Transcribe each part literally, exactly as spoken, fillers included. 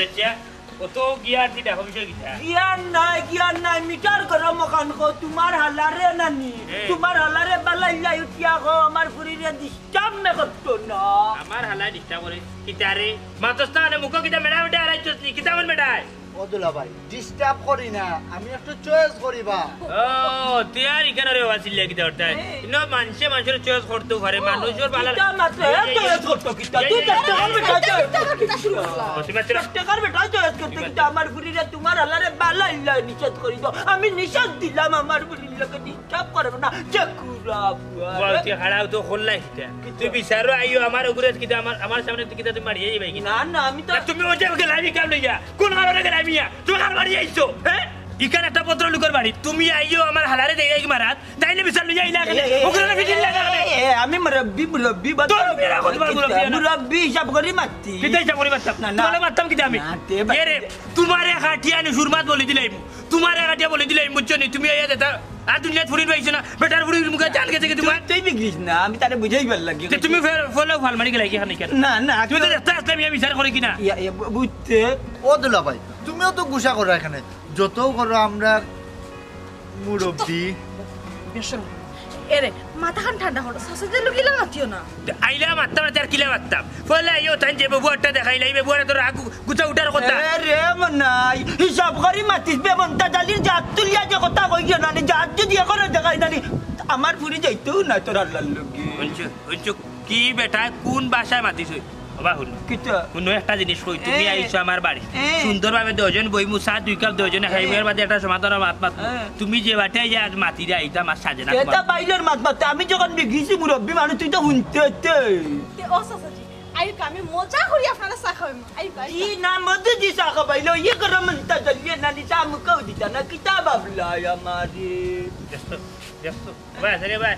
আচ্ছা, ও তো গিয়া আর কি দেখো বিষয় কিতা? গিয়ার নাই, গিয়ার নাই, মিটার গরম অখান কও, তুমার হালারে নানি, এ। তুমার হালারে বালাইল্লা উঠিয়া কও, আমার ফুরিরে disturb মে করতো না। আমার হালায় disturb করে? কিতা রে? মাতস না, আরে মুখো কিতা মেডা মেডা হারাইছস নি? কিতা আমার মেডায়? ও দুলাভাই, disturb করি না, আমি একটু choice করি বা। ও, তুই আর ইখান রে বাসিল্লা কিতা করতে হয়? এ। ইনো মানষে মানষর choice করতেও পারে, ও, মানুষর বালা কিতা মাত্র, এ, choice করতো কিতা? তুই এই, এই, চার টাকার এই, বেটা, এই, choice করতো কিতা? ও, তুমি মাত্র চার টাকার বেটা, choice করতো কিতা? আমার ফুরিরে তুমার হালারে বালাইল্লা নিষেধ করি দাও। আমি নিষেধ দিলাম আমার ফুরির লগে disturb করবো না। যে কুড়া বুয়া। বাবা, তুই হারাও তো করলাই কিতা? তুই বিচারো আইও আমার উপরে কিতা, আমার, আমার সামনে তুই কিতা তুমি মারিয়া যাবে কি? না, না, আমি তো না, তুমি ওই যে গেলামি কাম লইয়া, কোন কারণে গেলামি ইয়া? তুমি কার বাড়ি আইছো, হ্যাঁ? ইখান একটা ভদ্রলোকর বাড়ি, তুমি আইও আমার হালারে দেখাই কি মারাত, তাইলে বিচার লইয়া আইলা কেনে? এ, এ, ওগুলো না ফিটিং লাগা কেনে? এ, এ, আমি মুরব্বি, মুরব্বি, বাদ তোর দাও। বিয়ে রাখো, তোমার মুরব্বি, কিতা? মুরব্বি হিসাব করি মারতি। কিতা হিসাব করি মারতাম? না, না। তোমার মারতাম কিতা আমি? না, তে এ রে, বাদ দে। তোমারে কাটিয়া আনি সুরমাত বলি দিলাইমু। তোমারে কাটিয়া বলি দিলাইমু, বুঝছো নি? তুমি আইয়া যেতা, আর দুনিয়াত ফুরির পাইছো না, বেটার ফুরির মুখে জান গেছে কি তোমার? তুই, তুই বিগড়িস না, আমি তারে বুঝাইবার লাগি। তে তুমি ফে-, ফলো ফাল মারি গেলে কি এখানে কেন? না, না, তুমি তো তো দেখতে আসলে আমি বিচার করি কিনা? ইয়া, ইয়া, বু-, বুঝতে। ও দুলাভাই, তুমিও তো গুসা করো এখানে। যতও করো আমরা মুরব্বি। বেশরম। এরে, মাথাখান ঠান্ডা করো। চাচাদের লগে ইলা মাতিও না। আইলা মাততাম না, তার কিলা মাততাম? ফলে আইও, তাই যে বেবুয়ারটা দেখাইলা, এই বেবুয়ারে তো রাগ গুছা উঠার কথা। এ রে মনাই, হিসাব করি মাতিস বে, মন্তাজ আলীর জাত তুলিয়া যে কথা কই গিয়া নানি, জাত যদি এখনো দেখাই নানি, আমার ফুরি যাইতেও না তোর আল্লাহর লগে। বুঝছো, বুঝছো? কি বেটা, কোন ভাষায় মাতিস ওই? বাবা, হুনো। কিতা? হুনো, একটা জিনিস কই, তুমি এ। আইছো আমার বাড়ি। এ। সুন্দরভাবে দুইজন বইমু, চা দুই কাপ দুইজনে খাইমু, এ। এর বাদে একটা সমাধানর মাত মাতমু। এ। তুমি যে বাটে ইয়া মাতিরা, ইটা আমার সাজে না এটা তোমার। বাইলের মাত মাতে, আমি যখন বিগিছি মুরব্বি মানুষ, তুই তো হুনতে হতে। তে, ও চাচাজি, আইউক্কা, আমি মজা করি আপনারে চা খাওয়াইমু। আইউক্কা, জি আইউক্কা। না, মধু জি চা খাবাইলো, ইয়ে করো মন্তাজ আলী নানি চা মুখাও দিতা না, কিতা বাবলা আমারে। দেখছো? দেখছো? ভাই, আছে রে ভাই।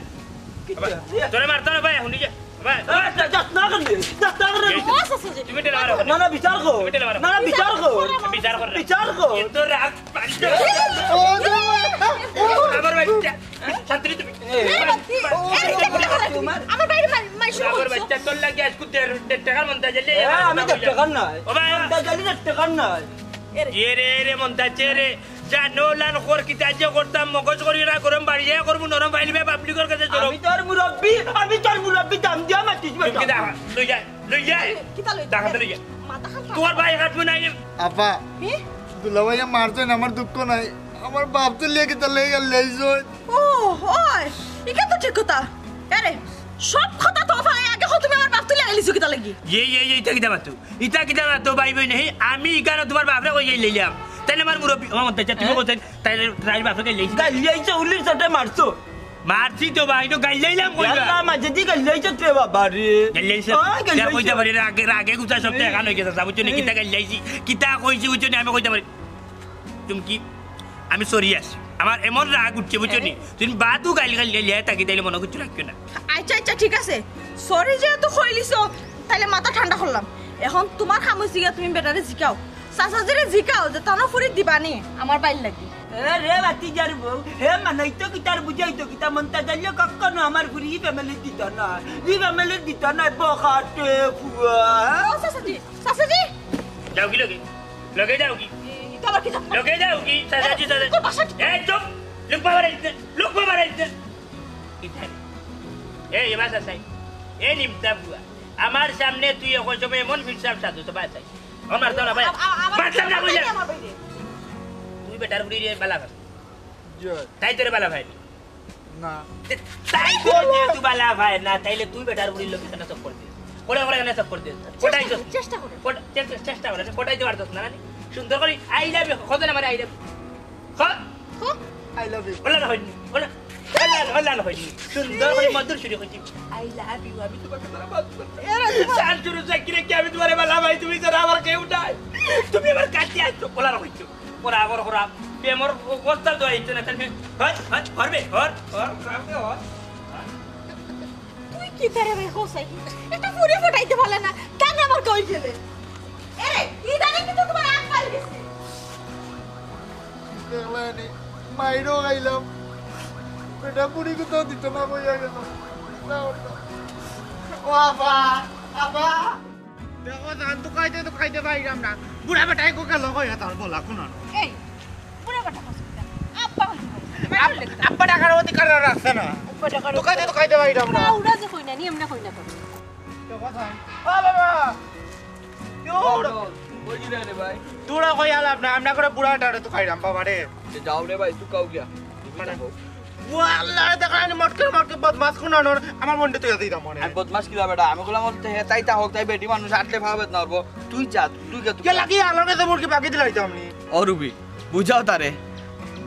কিতা? ভাই, তোরে মারতাম না ভাই, হুনি যা। ভাই, এ, যা-, যাস না কেনে? যাস না কেনে? এই, ও, চাচাজি। তুমি টেনে মারো। না, না, বিচার কর। তুমি টেনে মারো। না, না, বিচার কর। বিচার কর। বিচার কর। এত রাগ পাইছো। ও, আমার বাচ্চা। ছাত্রী তুমি। এ, এ, বাচ্চা, এ, এ, এ, আমার বাইরে মার, মার শুরু আমার করছো। বাচ্চা, তোর লাগি আজকে দেড়, দেড় টাকার মন্তাজ আলী। এ, আমি দেড় টাকার নাই। ও ভাই। মন্তাজ আলী দেড় টাকার নাই। এ রে। এ রে, এ রে, মন্তাজ, এ রে। যা, নো লান কর, কিতা যে করতাম, মগজ করি না, গরম বাড়িয়ে করবো, নরম বাইলিবে, পাবলিকর কাছে চলো। আমি তোর মুরব্বি, আমি তোর মুরব্বি, দাম দিয়া মাতিস বেটা। তুমি কিতা, লই যা, লই যা। কিতা লই যা? দেখাতে লই যা। মাথা খান তোমার ভাই হাত মনে নাই। আপা, হে? দুলাভাইয়ে মারছইন, আমার দুঃখ নাই। আমার বাপ তো লিয়ে কিতা লই গেল, লই যাই। ও, ওই, ইটা তো ঠিক কথা। আরে, সব কথা তো ফালাই আগে কও তুমি আমার বাপ তুলিয়া গেলিছো কিতা লাগি? এই, এই, এই, ইতা কিতা মাতো? ইতা কিতা মাতো ভাই বইন? হে, আমি ইখানো তোমার বাপরে কই যাই লইলাম। তাইলে আমার মুরব্বি, আমার মন্তাজ আলী, তুমি হ্যাঁ? কইতেন, তাইলে তাইর বাপরে কই লইছি। গাইল্লাইছো, উলির চটে মারছো। মারছি তো ভাই, তো গাইল্লাইলাম কই বা? ইয়াল্লা, মাঝে দি গাইল্লাইছো রে বাবা রে। গাইল্লাইছো? হ্যাঁ, গাইল্লাইছো। কইতে পারি, রাগে, রাগে গুছা সব তো এখান হয়ে গেছে, বুঝছো নি? হুম। কিতা গাইল্লাইছি, কিতা কইছি, বুঝছো নি? আমি কইতে পারি। তুমি কি? আমি sorry আছি। আমার এমন রাগ উঠছে, বুঝছো নি? হ্যাঁ। তুমি বাদু গাইল গাইল গাইল হ্যাঁ তাকি তাইলে মনে করছো রাখিও না। আচ্ছা, আচ্ছা, ঠিক আছে। Sorry যেহেতু কইলিছো, তাইলে মাথা ঠান্ডা করলাম। এখন তোমার কাম হইছে গিয়া তুমি বেটারে জিকাও। চাচাজিরে জিকাও যে তানো ফুরি দিবানি আমার বাইর লাগি। এ রে বাতিজার বউ, হে মানাইতো কিতার বুঝাইতো কিতা মন্তাজ আলী কখনো আমার ফুরি ই family দিত না। ই family দিত না, বখাটে ফুয়া। ও চাচাজি, চাচাজি। যাও কি লগে? লগে যাও কি? এই, তো আবার কি যাবো? লগে যাও কি? চাচা, চাচা, চাচা। তোর বাসা কি? এই, চুপ! লোক বাবার আইছে, লোক বাবার আইছে। এই, এবার চাচাই। এই নিমতা বুয়া। আমার সামনে তুই এখন সময় এমন ফিরসাম সাধু, তো বাসাই। আমার তো না ভাই। আ-, আ-, আবার মারতাম না, আমার বুঝলে? বাইরে, আমার বাইরে। তুই বেটার বুড়ি রে বালা ভাই। জয়। তাই তোরে বালা ভাই। না। তে-, তাই তোর যেহেতু বালা ভাই না, তাইলে তুই বেটার বুড়ির লোকে কেন চক্কর দিস? কোটা করে কেন চক্কর দিস? কোটাই তো চেষ্টা করে। কোটা-, চেষ্টা, চেষ্টা করে। কোটাই তো পারতস না, না? সুন্দর করে I love you। কত না মানে I love you? ক? ক? I love you। বলা না হয়নি। বলা, বলা, বলা না হয়নি। সুন্দর করে মধুর সুরে কইছি। I love you। আমি তোমাকে ধরে বাঁচবো না। এরা তোমার চাল চুরু চাকরি কি আমি তোমার বালা ভাই, তুমি ছাড়া আমার কেউ নাই। তুমি আমার কাছে আসছো, বলা না হইছো। ওরা আবার ওরা প্রেমর অবস্থা তো আইছে না, তাহলে হর, হর, হরবে, হর, হর, হর, হর। তুই কিতা রে ভাই, হোসাই? একটা ফুরি ফুটাইতে পারলে না, তাকে আবার কই গেলে? এরে, ইদানিং কিন্তু তোমার আগ বাড়ি গেছে। দেখলানি, মাইরও খাইলাম। বেটা বুড়ি কোথাও দিত না, বইয়া গেল। ও আবা, আবা। দেখো জান, তুকাইতে তুকাইতে পাইরাম না। বুড়া বেটায় কো গেল কই তার বলা কোন? এই বুড়া বেটা কস কিতা? আব্বা হইতে পারে। আব্বা ডাকার অধিকার রাখছে না। আব্বা ডাকার তুকাইতে তুকাইতে পাইরাম না। উড়া যে কই না নি, এমনে কই না কই। দেখো জান। ও বাবা। তোরা কই আলাপ না, আমরা করে বুড়া বেটারে তুকাইরাম বাবা রে। যাও রে ভাই, তুকাও গিয়া। ও আল্লাহ, দেখো আমি মটকে মটকে বদমাস কোন আনোর, আমার মনটা তুই দিতাম মনে। আমি বদমাস কিলা বেটা? আমি কইলাম বলতে হে তাই তা হোক, তাই বেটি মানুষ আটলে ভাবে না পারবো। তুই যা, তুই যা, তুই কে লাগি আলোকে তো মুরগি বাকি দিলাইতাম নি। ও রুবি, বুঝাও তারে,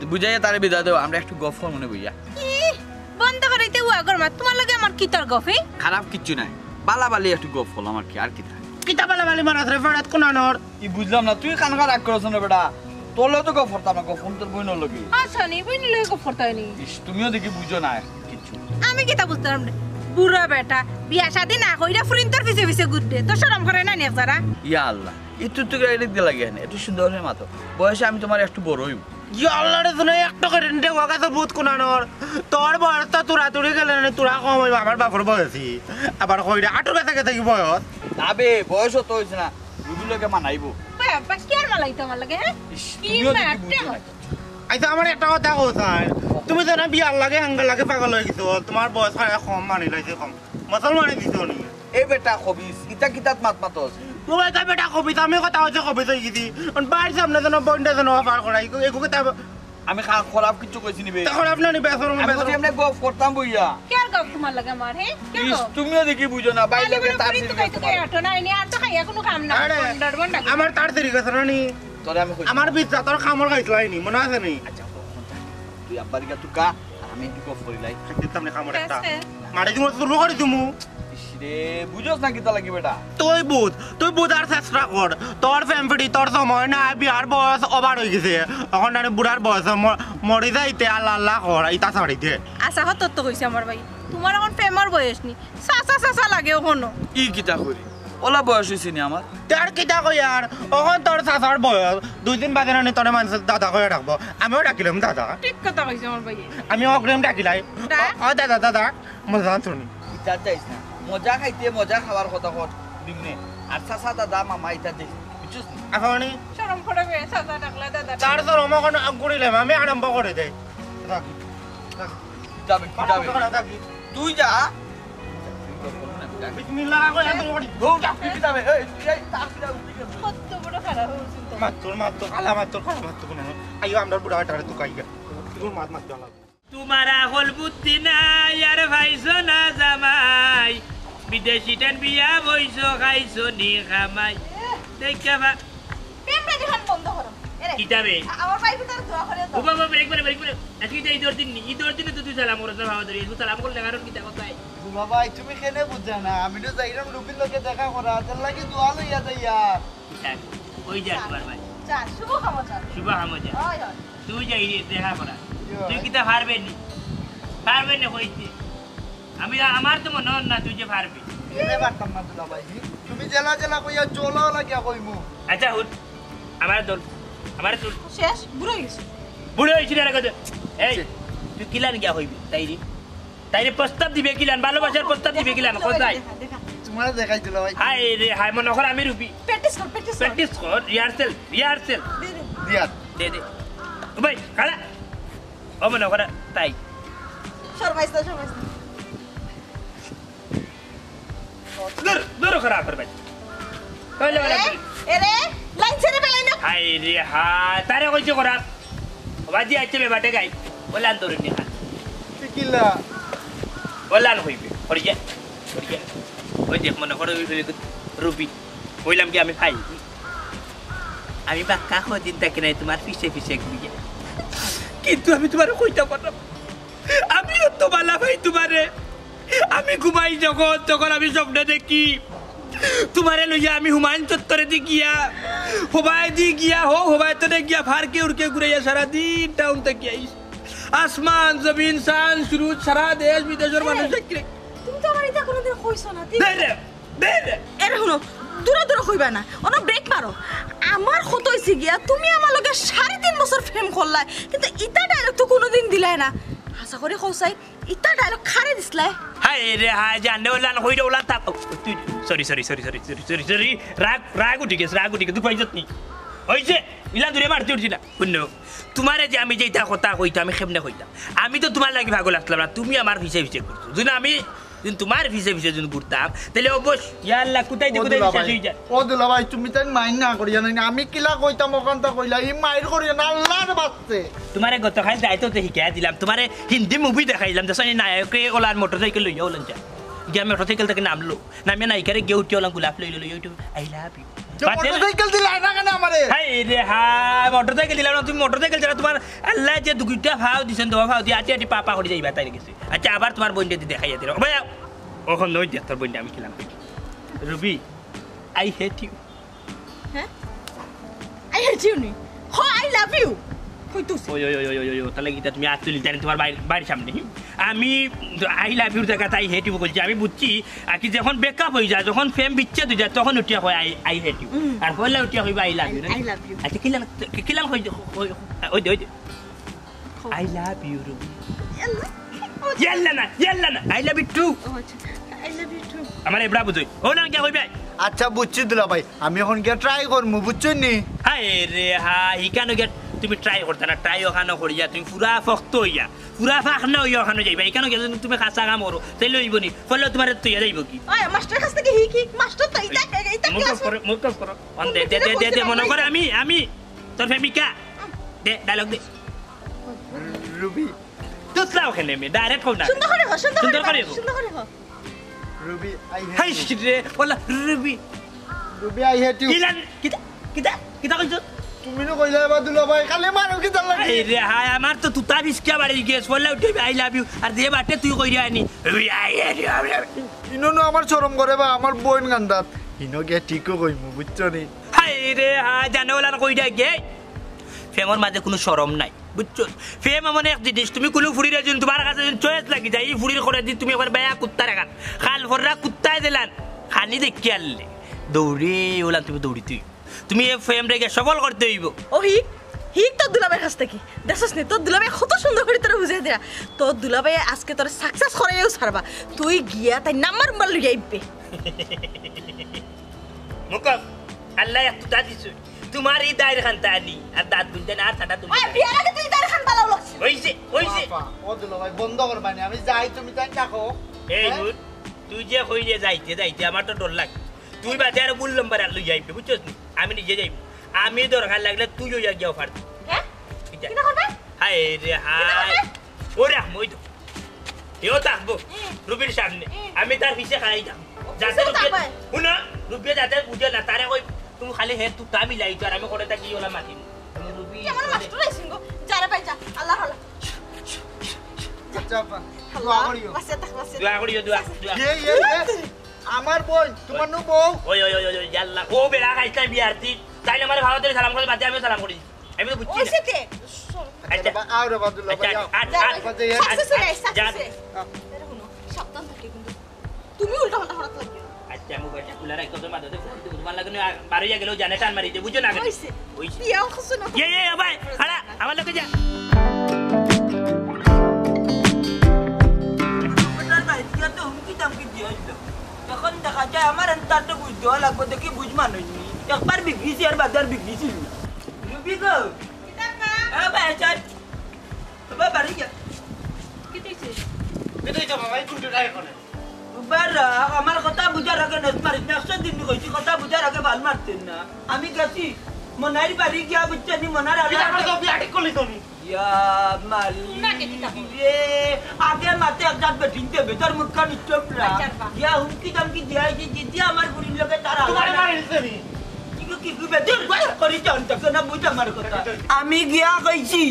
বুঝাইয়া তারে বিদায় দেও, আমরা একটু গফ মনে বুঝা। ই বন্ধ করে তে উয়াগর মা, তোমার লগে আমার কিতার গফে? খারাপ কিচ্ছু নাই, বালা বালি একটু গফ হল আমার কি, আর কি থাকে? কিতা বালা বালি মারাস রে ফেরাত কোন আনোর? ই বুঝলাম না, তুই কানকা রাগ করছ না বেটা? তোর লগে তো গফ করতাম না, গফ তোর বইনর লগে। আচ্ছা নি, বইনর লগে গফ করতায় নি। ইস, তুমিও দেখি বুঝো না কিচ্ছু। আমি কিতা বুঝতাম রে? বুড়া বেটা, বিয়া শাদি না কইরা ফুরিন্তর পিছে পিছে ঘুরতে, তো শরম করে না নি এক জারা? ইয়া আল্লাহ, একটু তো এদিক দিয়ে লাগে না, একটু সুন্দর হয়ে মাতো। বয়সে আমি তোমার একটু বড় হইব। ইয়া আল্লাহ রে, শুনে একটা করে রে ওয়াগা তো ভূত কোন আনোর। তোর বয়স তো তোরা তুরি গেলে না, তোরা কম হইব আমার বাপর বয়সী। আবার কইরা আটুর কাছে গেছে কি বয়স? আবে, বয়স তো হইছে না, রুবির লগে মানাইবো। ভাই, আব্বা কি আর মালাই তোমার লাগে, হ্যাঁ? ইস, কি তুমিও মায়া দেখি বুঝো না। প্রেম। আচ্ছা, আমার একটা কথা কও স্যার, তুমি তো না বিয়ার লাগে হাঙ্গা লাগে পাগল হয়ে গেছো, তোমার বয়স হয় কম মানি লাইছে কম, মুসলমানি দিছো নি? এই বেটা খবিস, ইতা কিতাত মাত মাতস? মোবাইল তো বেটা কবিতা, আমি কথা হচ্ছে কবিতা হয়ে গেছি। কারণ বাড়ির সামনে যেন বইনটা যেন অফার করা, এগু- এগু কিতা আমি খা- খরাপ কিচ্ছু কইছি নিবে। তা খরাপ না নি, বেসরম আমি বেসরম। কইছি এমনি গফ করতাম বইয়া। কি আর গফ তোমার লাগে আমার, হ্যাঁ? কি আর ইস, গফ? তুমিও দেখি বুঝো না, বাইরে খালি লোকে বলে তার তুই তো দিকে খাইতে খাই আটো না, এনে আর তো খাই, এখনো কাম না। আরে, বন্ডার বন্ডা। আমার তার দেরি গেছে না নি? তোরে আমি কইছি। আমার বিদ্যা তোর কামড় খাইছিলাই নি, মনে আছে নি? আচ্ছা, তুই আব্বার গিয়া তুকা, আর আমি একটু গফ করিলাই। দিতাম না কামড় একটা। আছে। মারে দিমু, তুলবো করে দিমু। ইস রে, বুঝোস না কিতা লাগি বেটা? তুই বুঝ, তুই বুঝার চেষ্টা কর। তোর ফ্যামিলি, তোর সময় না, বিয়ার বয়স ওভার হয়ে গেছে। এখন আমি বুড়ার বয়স, ম- মরি যাইতে আল্লাহ আল্লাহ কর, ইতা ছাড়ি দে। আচ্ছা, হত তো কইছে আমার ভাই, তোমার এখন প্রেমর বয়স নি, চাচা চাচা লাগে এখনো। ই কিতা করি? ওলা বয়স হইছে নি আমার? তার কিতা কই আর, এখন তোর চাচার বয়স, দুই দিন বাদে না নি তোরে মানুষ দাদা কয়ে ডাকবো, আমিও ডাকিলাম দাদা। ঠিক কথা কইছে আমার ভাই। আমি অগ্রিম ডাকিলাই। দা? ও, ও দাদা, দাদা, মজা আনছো নি? ইতা চাইস না, মজা খাইতে মজা খাওয়ার কথা কর দিমনে। আর চাচা দাদা মামা ইতা চাইস না, বুঝছস নি? এখন শরম করে বে, চাচা ডাকলা দাদা। তার তো রমা কোনো আগুড়িলাম, আমি আরম্ভ করে দেই। কিতাবে, কিতাবে। তুই যা। বিসমিল্লাহ, আগে আগে করি। বউ যা, তুই কিতাবে। এই, তুই এই, তার কিতাবে, তুই কিতাবে। কত বড় খারাপ হয়েছিল তো। মাত্র, মাত্র, কালা মাত্র, কালা মাত্র কোনো। আইও, আমরা বুড়া বেটারে তুকাইগা। তোর মাত মাত্র আলাদা। তোমার আখল বুদ্ধি নাই আর পাইছো না জামাই, বিদেশি টান বিয়া বইছো খাইছো নি কামাই। দেখা বা প্রেম রে যেখান বন্ধ করো। এরে, কিতাবে? আ- আমার ভাই ভিতরে দোয়া করে ও দাও। বাবা, ব্রেক মারে, ব্রেক মারে। আজকে তো ঈদর দিন নি, ঈদর দিনে তো তুই সালাম করছ না বাবা ধরে, তুই সালাম করলে কারণ কিতা কথাই? বাবা, তুমি কেনে বুঝা না? আমি তো যাইরাম রুবির লগে দেখা করা, তার লাগি দোয়া লইয়া যাইয়া। ওই যে তোমার ভাই। যা, শুভ কামো যা। শুভ কামো যা। হয়, হয়। তুই যাই রে দেখা করা। তুই কিতা পারবে নি? পারবে নি কইতে? আমি, আমার তো মনে হয় না তুই যে পারবি। কেনে পারতাম না দুলা ভাই? তুমি জেলা জেলা কইয়া জলা লাগিয়া কইমু। আচ্ছা হুন, আমার দল, আমার দল। শেষ, বুড়ো হয়ে গেছে। বুড়ো হয়েছি না রে কত? এই, তুই কিলান গিয়া হইবি, তাই রে? তাই রে প্রস্তাব দিবে কিলান, ভালোবাসার প্রস্তাব দিবে কিলান, কোথায়? দেখা, দেখা। তোমার দেখাই দুলা ভাই। হায় রে হায়, মনে কর আমি রুবি। প্র্যাকটিস কর, প্র্যাকটিস কর। প্র্যাকটিস কর, রিহার্সেল, রিহার্সেল। দে, দে। দিয়ার। দে দে। ও ভাই, খাড়া। ও মনে কর তাই। শর্মাইস না, শর্মাইস না। দূর, দূর খাড়া কর ভাই। ওই লে, ওই লে। এরে, লাইন ছেড়ে বেলাই না। হায় রে হায়, তারে কইছে করা। বাজি আইছে বে বাটে গাই। ওলান ধরে নি হাত। তুই কিলা? ওলান হইবে। হরিয়া, হরিয়া। ওই দেখ মনে করো ওই, ওই রুবি। কইলাম কি আমি ভাই? আমি বাক্কা কদিন থাকি নাই তোমার পিছে পিছে ঘুরিয়া। কিন্তু আমি তোমারে কইতাম পারলাম। আমিও তো বালা ভাই তোমারে। আমি ঘুমাই যখন, তখন আমি স্বপ্নে দেখি তোমারে লইয়া আমি হুমায়ুন চত্বরে দি গিয়া, হবায় দি গিয়া, হো হবায় তনে গিয়া ফারকে উড়কে ঘুরাইয়া সারাদিন টাউন থাকি আইস। আসমান, জমিন, চান, সুরুজ, সারা দেশ বিদেশের মানুষ দেখলে। তুমি তো আমার এটা কোনোদিন কইছো না, ঠিক দে রে, দে রে। এরে হুনো, দূরে দূরে কইবা না, অনো ব্রেক মারো। আমার কত হইছে গিয়া, তুমি আমার লগে সাড়ে তিন বছর প্রেম করলায়, কিন্তু ইতা ডায়লগ তো কোনোদিন দিলায় না। আশা করি কৌসাই, ইতা ডায়লগ খারে দিছলায়? হায় রে হায়, জানে ওলান কইরে ওলান তাপ। তুই, sorry, sorry, sorry, sorry, sorry, sorry, sorry. রাগ, রাগ উঠি গেছে, রাগ উঠি গেছে। তুই পাইছত নি? অইছে? ইলান দূরে মারতে উঠছি না। হুনো, তুমারে যে আমি যে ইতা কথা কইতাম, আমি কেমনে কইতাম? আমি তো তুমার লাগি পাগল আছলাম না, তুমি আমার পিছে পিছে ঘুরছো। যদি আমি, যদি তুমার পিছে পিছে যদি ঘুরতাম, তাইলে অবশ্য, ইয়া আল্লাহ, কোথায় যে ও কোথায় দুলাভাই, শেষ অই যায়। ও দুলাভাই, তুমি তাই মাইর না করিয়া নাই, আমি কিলা কইতাম অখানতা কইলা, ই মাইর করিয়া না, আল্লাহর বাস্তে। তুমারে গতকাল যাইতে তো হিকাই দিলাম, তুমারে হিন্দি মুভি দেখাইলাম, দেখছো নি নায়কে ওলার মোটরসাইকেল লইয়া ওলান যা। গিয়া মোটরসাইকেল থাকি নামলো, নামিয়া নায়িকারে গিয়া উঠিয়া ওলান গোলাপ লইলো, লইয়া উঠিয়া, "I love you।" যে বাদ দে না। মোটরসাইকেল দিলা না কেনে আমারে? হায় রে হায়, মোটরসাইকেল দিলাম না, তুমি মোটরসাইকেল ছাড়া তুমার আল্লায় যে দুইটা ফাও দিছইন, দুইটা ফাও দিয়া আটি আটি পা পা করি যাইবা তাইর গেছে। আচ্ছা, আবার তুমার বইনরে দি দেখাইয়া দিলাম। ওবা, অখন নই দিয়া তোর বইনরে আমি কিলাম। Ruby, I hate you। হ্যাঁ? I hate you নি? হ, I love you। কইতো। ওই, ওই, ওই, ওই, ওই, ওই, তাহলে কিতা তুমি আত তুলি জানি তুমার বাড়ির, বাড়ির সামনে? আমি I love you র জাগাত I hate you কইছি। আমি বুঝছি, আর কি যখন break up অই যায়, যখন প্রেম বিচ্ছেদ অই যায়, তখন উঠিয়া কয়, "I, I hate you।" হুম। আর পয়লা উঠিয়া কইবা, "I love you।" I, I love you। আচ্ছা, কিলান, কিলান কই, কই, ওই দে, ওই দে। I love you, Ruby. ইয়াল্লা। ইয়াল্লা না, ইয়াল্লা না, I love you too। ও আচ্ছা, I love you too। আমার এবড়া বুঝই। ও না, কিয়া কইবে? আচ্ছা, বুঝছি দুলাভাই, আমি অখন গিয়া try করমু, বুঝছো নি? হায় রে হায়, ইখানো গিয়া তুমি try করতা না, try অখানো করিয়া তুমি পুরা ফক্ত অইয়া, পুরা ফাখনা অইয়া অখানো যাইবা। ইখানো গিয়া যদি তুমি কাঁচা কাম করো, তাইলে অইবো নি? ফলে তুমারে থইয়া যাইবো কি? ওই, মাস্টার কাছ থাকি হিক, হিক, মাস্টার তো ইতা, ইতা মুখ ক্লাস করো, মুখ করো। অন দে, দে, দে, দে, দে, মনে করে আমি, আমি তোর প্রেমিকা। দে, ডায়লগ দে। রুবি। তুতলাও কেনে মি, direct কও না। সুন্দর করি হ, সুন্দর সুন্দর করি করি হ, হ। সুন্দর করি হ। Ruby, I hate hi you। রে, ওলা, Ruby. Ruby, I hate you। কিলান, কিতা, কিতা, কিতা কইছো? তুমি নু কইলা এবার দুলাভাই, খালি মারো কিতার লাগি? হায় রে হায়, আমার তো তুতা ফিসকা বাড়ি গেছে, ওলা উঠে, "I love you।" আর যে বাটে তুই কইরে আনি, "রুবি, I hate you।" ইনো নু আমার শরম করে বা, আমার বইন কান্দাত। ইনো গিয়া ঠিকও কইমু, বুঝছো নি? হায় রে হায়, জানে ওলান কইরা গিয়া। প্রেমর মাঝে কুনু শরম নাই। বুঝছো? প্রেম এমন এক জিনিস, তুমি কুনু ফুড়িরে যদি তুমার কাছে যদি choice লাগি যায়, ই ফুড়ির করে দি তুমি একবার বেয়া কুত্তার এখান। খাল ফররা কুত্তায় দিলান, খানি দেখি আনলে। দৌড়ে ওলান তুমি দৌড়িতে অইবো। তুমি এই প্রেমরে গিয়া সফল করতে অইবো। ও হিক, হিক তোর দুলাভাইর কাছ থাকি। দেখছস নি, তোর দুলাভাই কত সুন্দর করি তোরে বুঝাই দেরা। তোর দুলাভাই আজকে তোরে success করাইয়াউ ছাড়বা। তুই গিয়া তাইর নাম্বার উম্বার লইয়া আইবে। মুকফ, আল্লায় এক তুতা দিছে। তুমার ই দাইর খান্তা আনি, আর দাঁত গুনতে না, আর ঠান্ডা তুমি ওই বিয়ার আগে তুই দাইর খান বালাও লাগছে। অইছে, অইছে। বাবা, ও দুলাভাই, বন্ধ করবা নি, আমি যাই, তুমি তাই থাকো। এই হ্যাঁ? হুন, তুই যে কইলে যাইতে, যাইতে, আমার তো ডর লাগে। তুই বাদে আর ভুল নাম্বার আর লই যাইবে, বুঝছস নি? আমি নিজে যাইব। আমি দরকার লাগলে তুই অইয়া গিয়াও পারবি। হ্যাঁ? কিতা? কিতা করবে? হায় রে কিতা হায়। করবে? ওরে, আমি তো এও থাকবো হুম। রুবির সামনে। হুম। আমি তার পিছে খাই যাম। ও, যাতে পিছেও রুবিয়ে, থাকবে। হুনো, রুবিয়ে যাতে বুঝে না, তারে কই, তুমি খালি হে তুতা মিলাই তো, আর আমি করে থাকি ওলা মাতি। রুবি, কি আমার মাস্টার আইছেন গো? যা রে ভাই, যা। আল্লাহ, আল্লাহ। যা। যা, বা। আল্লাহ, দোয়া করিও। বাঁচিয়া থাক, বাঁচিয়া দোয়া থাক। করিও, দোয়া, দোয়া। এ, এ, এ, আমার বউ, তুমার নু বউ। ওই, ওই, ওই, ওই, ওই, ইয়াল্লা। ও বেড়া খাইছে বিয়ার দিন। তাইলে আমার ভালো করে সালাম করে, বাদে আমিও সালাম করি। আমি তো বুঝছি না। ওই সেটে। আচ্ছা। আও রে বাদুল্লাহ ভাই, আচ্ছা, আও। আচ্ছা, আচ্ছা। আচ্ছা, আচ্ছা। Success রে, success রে। আও। এরে হুনো, সাবধান থাকি কিন্তু। তুমি উল্টা পাল্টা করাত লাগিও না। আচ্ছা, মোবাইলটা খুলা রাখো, তোর মাথাতে ফোন দিব। তুমার লাগে না, বারইয়া গেলেও জানে টান মারি দে, বুঝছো না? অইছে। অইছে। বিয়া অইছে না। ইয়ে, ইয়ে, ভাই, হারা, আমার লগে যা। বেটার বাইক দিয়া তো হুমকি টামকি দিয়া অইল। এখন দেখা যায় আমার আন্তার তো বুঝ দেওয়া লাগবো, দেখি বুঝ মানুষ নি। একবার বিগড়িছি আর বাজার বিগড়িছিল। রুবি গো। কিতা কা? এ ভাই, চল। বাবা, বাড়ি যা। কিতা অইছে? কিতা অইছে বাবা, এই কুন্টু নাই এখন। বাবা, আমার কথা বুঝার আগে নজ মারিস না, একশো দিন কইছি, কথা বুঝার আগে বাল মারতেন না। আমি গেছি, মনাইর বাড়ি গিয়া বুঝছেন নি, মনার আগে কিতা করে তো বিয়া ঠিক করলি তো নি? ইয়া মালিক না, কে কিতা করে? রে, আগে মাতে এক জাত বেটিন দেবে, তোর মুখখান ইচ্ছপ না। আচ্ছা, বাবা। ইয়া হুমকি ধমকি দিয়া আইছি, দিদি আমার বুড়ির লগে তার তোমার হালা মারে নিছে নি? কি গো, কি গো, বেটি, বাস করি জান, তাকে না বুঝ আমার কথা। আমি গিয়া কইছি,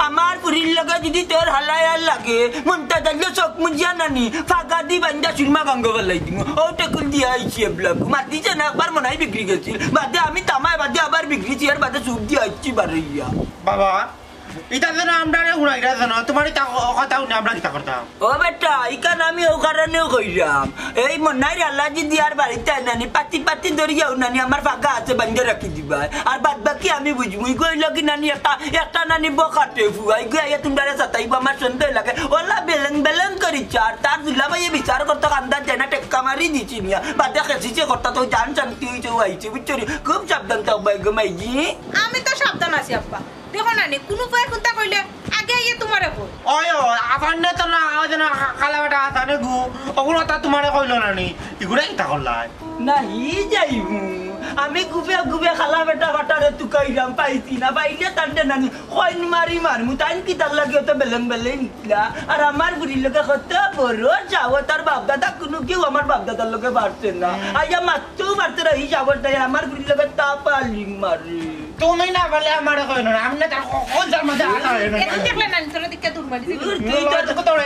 আমার বুড়ির লগে যদি তোর হালায় আর লাগে, মনটা জানলে চোখ মুজিয়া নানি, ফাগা দি বান্দা সুরমা গাঙ্গো বালাই দিমু। ও টেকুল দিয়া আইছি এবলা। মাতিছে না, একবার মনে হয় বিগড়ি গেছিল। বাদে আমি তামায় বাদে আবার বিগড়িছি, আর বাদে সুখ দিয়া আইছি বারইয়া। বাবা, ইতা যেন আমরারে হুনাইরা যেন, তুমার ইতা ক-, কথা হুনি আমরা কিতা করতাম? ও বেটা, ইখান আমি অউ কারণেউ কইরাম। এই মনাইর আল্লাজি দিয়ার বাড়িত আইনানি, পাতি পাতি ধরিয়া উনানি আমার ফাঁকা আছে, বান্ধিয়া রাখি দিবায়। আর বাদ বাকি আমি বুঝমু, ইগু অইলো কি নানি একটা, একটা নানি বখাটে ফুয়া, ইগু আইয়া তুমরারে সাতাইবো, আমার সন্দেহ লাগে। অলা বেলেং বেলেং করি চার, তার দুলাভাইয়ে বিচার করতো কান্দাত যায় না, টেক্কা মারি দিছি মিয়া। বাদে খেসিছে করতা তো জান শান্তি অইছে, অউ আইছে, বুঝছো নি? খুব সাবধান থাকবায় গো মাইজি। আমি তো সাবধান আছি আব্বা। দেখো নানি, কুনু ফুয়ায় কুন্তা কইলে আগে আইয়া তুমারে কয়। ওই, ওই, আফান্নে তো না, ওই যে না, খা-, খালা বেটা আসানে গু, অগুলো তা তুমারে কইলো নানি, ইগুলা কিতা করলায়? না, হি যাইমু। আমি গুবে গুবে খালা বেটা ফাটারে তুকাইরাম, পাইছি না, পাইলে তান্ডে নানি, কইন মারি মারমু, তাইন কিতার লাগি অত বেলেং বেলেং নিতলা? আর আমার ফুড়ির লগে কত বড় সাহস, তার বাপদাদা কুনু কেউ আমার বাপদাদার লগে পারছে না। আইয়া মাততেও পারছে না, হি সাহস নাই, আমার ফুড়ির লগে তা পালি মারে। তুমি না পারলে আমারে কইও না, আমি না তার কখন যার মাঝে আটা হয় না। এত দেখলে না, তোরা দিকে দূর মারি দিবি। দূর, তুই তো, তুই তো তোর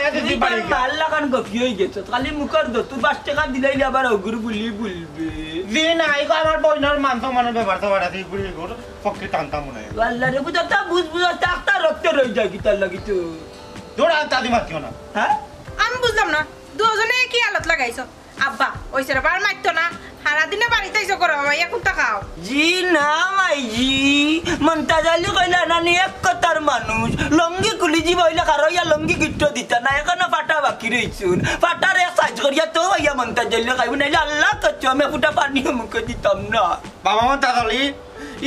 মার লাখান গপি অই গেছস। খালি মুখর দো, তুই পাঁচ টেকা দিলাইলে আবার অগুর বুলি বলবে। জি না, এই আমার বইনর মান সম্মানের ব্যাপার তো বাড়াতে ঘুরে ঘুরে পক্ষে টানতাম মনে হয়। আল্লাহ রে, বুঝা তা বুঝ, বুঝা তা, তা রক্ত রই যায় কিতার লাগি তো। দৌড়া, তা দি মাতিও না। হ্যাঁ? আমি বুঝলাম না, দুজনে কি আলত লাগাইছো? আব্বা, অইছে রে, বার মারতো না। সারাদিনে বাড়িত আইছো করো, বাবা, ইয়া কুন্তা খাও। জি না, মাইজি। মন্তাজ আলী কইলা নানি এক কথার মানুষ। লঙ্গি খুলি যিবা অইলে কারো ইয়া লঙ্গি গিট্টো দিতা না। এখনো ফাটা বাকি রইছুন। ফাটার এক সাইজ করিয়া তো ইয়া মন্তাজ আলী খাইবো, নাইলে আল্লাহ কসম, আমি ফুটা পানিও মুখে দিতাম না। বাবা মন্তাজ আলী,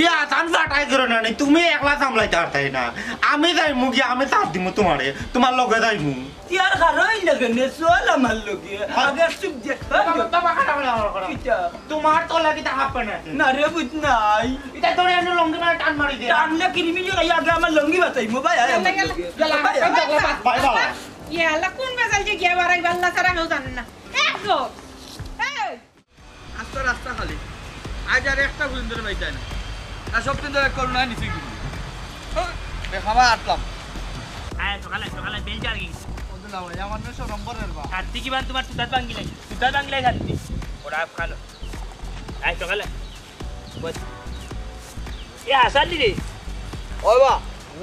ইয়া আসান ফাটাই ধরো নানি, তুমি একলা সামলাইতে পারতাই না। আমি যাইমু গিয়া, আমি সাথ দিমু তুমারে, তুমার লগে যাইমু। ইয়ার কারণ লাগে নে, চল আমার লগে। আগে চুপ যে, বাবা, বাবা, খাড়া, খাড়া, খাড়া, খাড়া। কিতা? তুমার তো লাগি তা হাফ প্যান্ট আছে। না রে, বুঝ নাই। ইটা ধরে এনে লঙ্গি মানে টান মারি দে। টানলে কিরিমিরি খাই, আগে আমার লঙ্গি বাঁচাইমু, ভাই, আয় আমার লগে। গেল, গেল, ভাই, গেল, আয়। গেল, গেল, ভাই, বাবা। ইয়া আল্লাহ, কোন বেজাল যে গিয়া বাড়াই, আল্লাহ ছাড়া কেউ জানে না। এই গো, এই। আস্তা রাস্তা খালি। আজ আর একটা বুঝিন ধরে পাইতাই না। আর সব দিন ধরে করোনা নিচে গিয়ে। হ্যাঁ, বেখাবা আটলাম। আয়, সকালে, সকালে বেল চাল কি? ও তো না ভাই, আমার নয়শো নম্বরের বা। আর তুই কি বান তুমার তুতাত ভাঙ্গিলাই? তুতাত ভাঙ্গিলাই শান্তি। ওরা খালো। আয়, সকালে। বস। এ, আসালি রে। ওই বা।